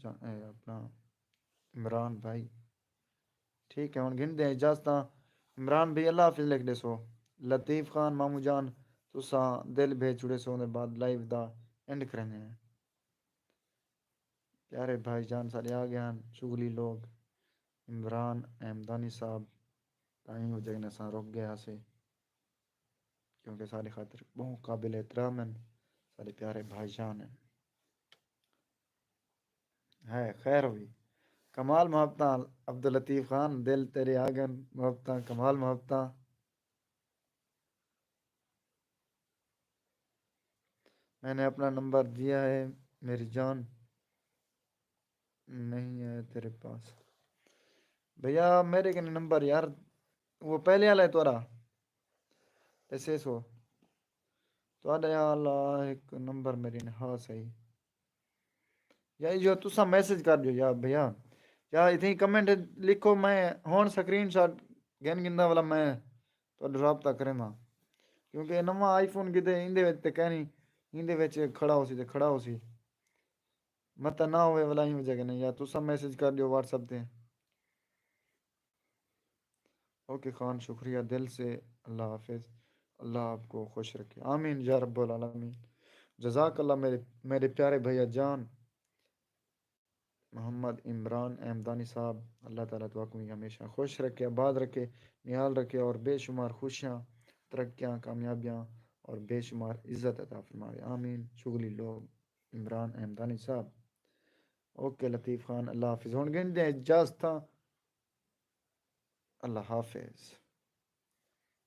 جا-، اے اپݨا عمران بھائی۔ ٹھیک ہے، ہݨ گھندے ہیں اجازتاں۔ عمران بھائی اللہ حافظ لکھ ݙیسو۔ لطیف خان ماموں جان، تساں دل بھیج چھوڑے سو، دے بعد لائیو دا اینڈ کریندے ہیں۔ پیارے بھائی جان سارے آ گئے ہیں، شغلی لوگ، عمران احمدانی صاحب، تائیں وجہ نے اساں رک گئے ہاسے، کیونکہ سارے خاطر بہت قابل احترام ہیں، سارے پیارے بھائی جان ہیں۔ ہے خیر ہوئی۔ کمال محبتاں عبداللطیف خان، دل تیرے آ گئے، محبتاں کمال محبتاں۔ میں نے اپنا نمبر دیا ہے میری جان، نہیں ہے تیرے پاس۔ بھیا میرے کنے نمبر یار، وہ پہلے والا ہے تورا، ایسے سو تہاݙے آلا ہک نمبر میرے نے، ہا صحیح۔ یا جو تساں میسج کر ݙیو یا بھیا، یا اتھیں کمنٹ لکھو، میں ہݨ سکرین شاٹ گھن گھندا والا میں تہاݙے رابطہ کریندا، کیونکہ نواں آئی فون کیتے ایندے وچ تے کہیں ایندے وچ کھڑا ہوسی تے کھڑا ہوسی، مت نہ ہوئے والا ہی وجہ کنے، یا تساں میسج کر ݙیو واٹس ایپ تے۔ اوکے خان، شکریہ دل سے، اللہ حافظ، اللہ آپ کو خوش رکھے، آمین یا رب العالمین۔ جزاک اللہ میرے، میرے پیارے بھیا جان محمد عمران احمدانی صاحب، اللہ تعالیٰ تو بھی ہمیشہ خوش رکھے، آباد رکھے، نہال رکھے اور بے شمار خوشیاں، ترقیاں، کامیابیاں اور بے شمار عزت عطا فرماوے، آمین۔ شغلی لوگ عمران احمدانی صاحب۔ اوکے لطیف خان، اللہ حافظ۔ ہݨ گھندے ہیں اجازتاں، اللہ حافظ۔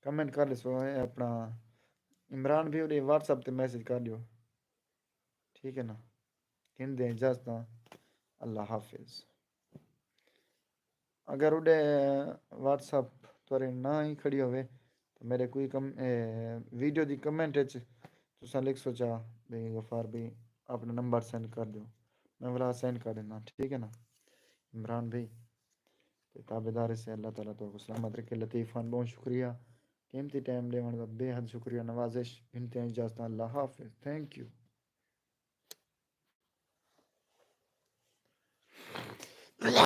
کمنٹ کر ݙیسو، اے اپݨا عمران بھائی اے واٹس ایپ تے میسج کر ݙیو، ٹھیک ہے نا؟ گھندے ہیں اجازتاں، اللہ حافظ۔ اگر اے واٹس ایپ تہاݙے نہ ہی کھڑی ہووے تو میرے کوئی کم، اے، ویڈیو دی کمنٹ وچ تساں لکھ سوچا بھئی غفار بھائی اپݨا نمبر سینڈ کر ݙیو، میں ولا سینڈ کر ݙیندا، ٹھیک ہے نا؟ عمران بھائی تے تابعدار سے، اللہ تعالیٰ تو کو سلامت رکھے۔ لطیف خان بہت شکریہ، قیمتی ٹائم ݙیوݨ دا بے حد شکریہ، نوازش، گھندے ہیں اجازتاں، اللہ حافظ، تھینک یو۔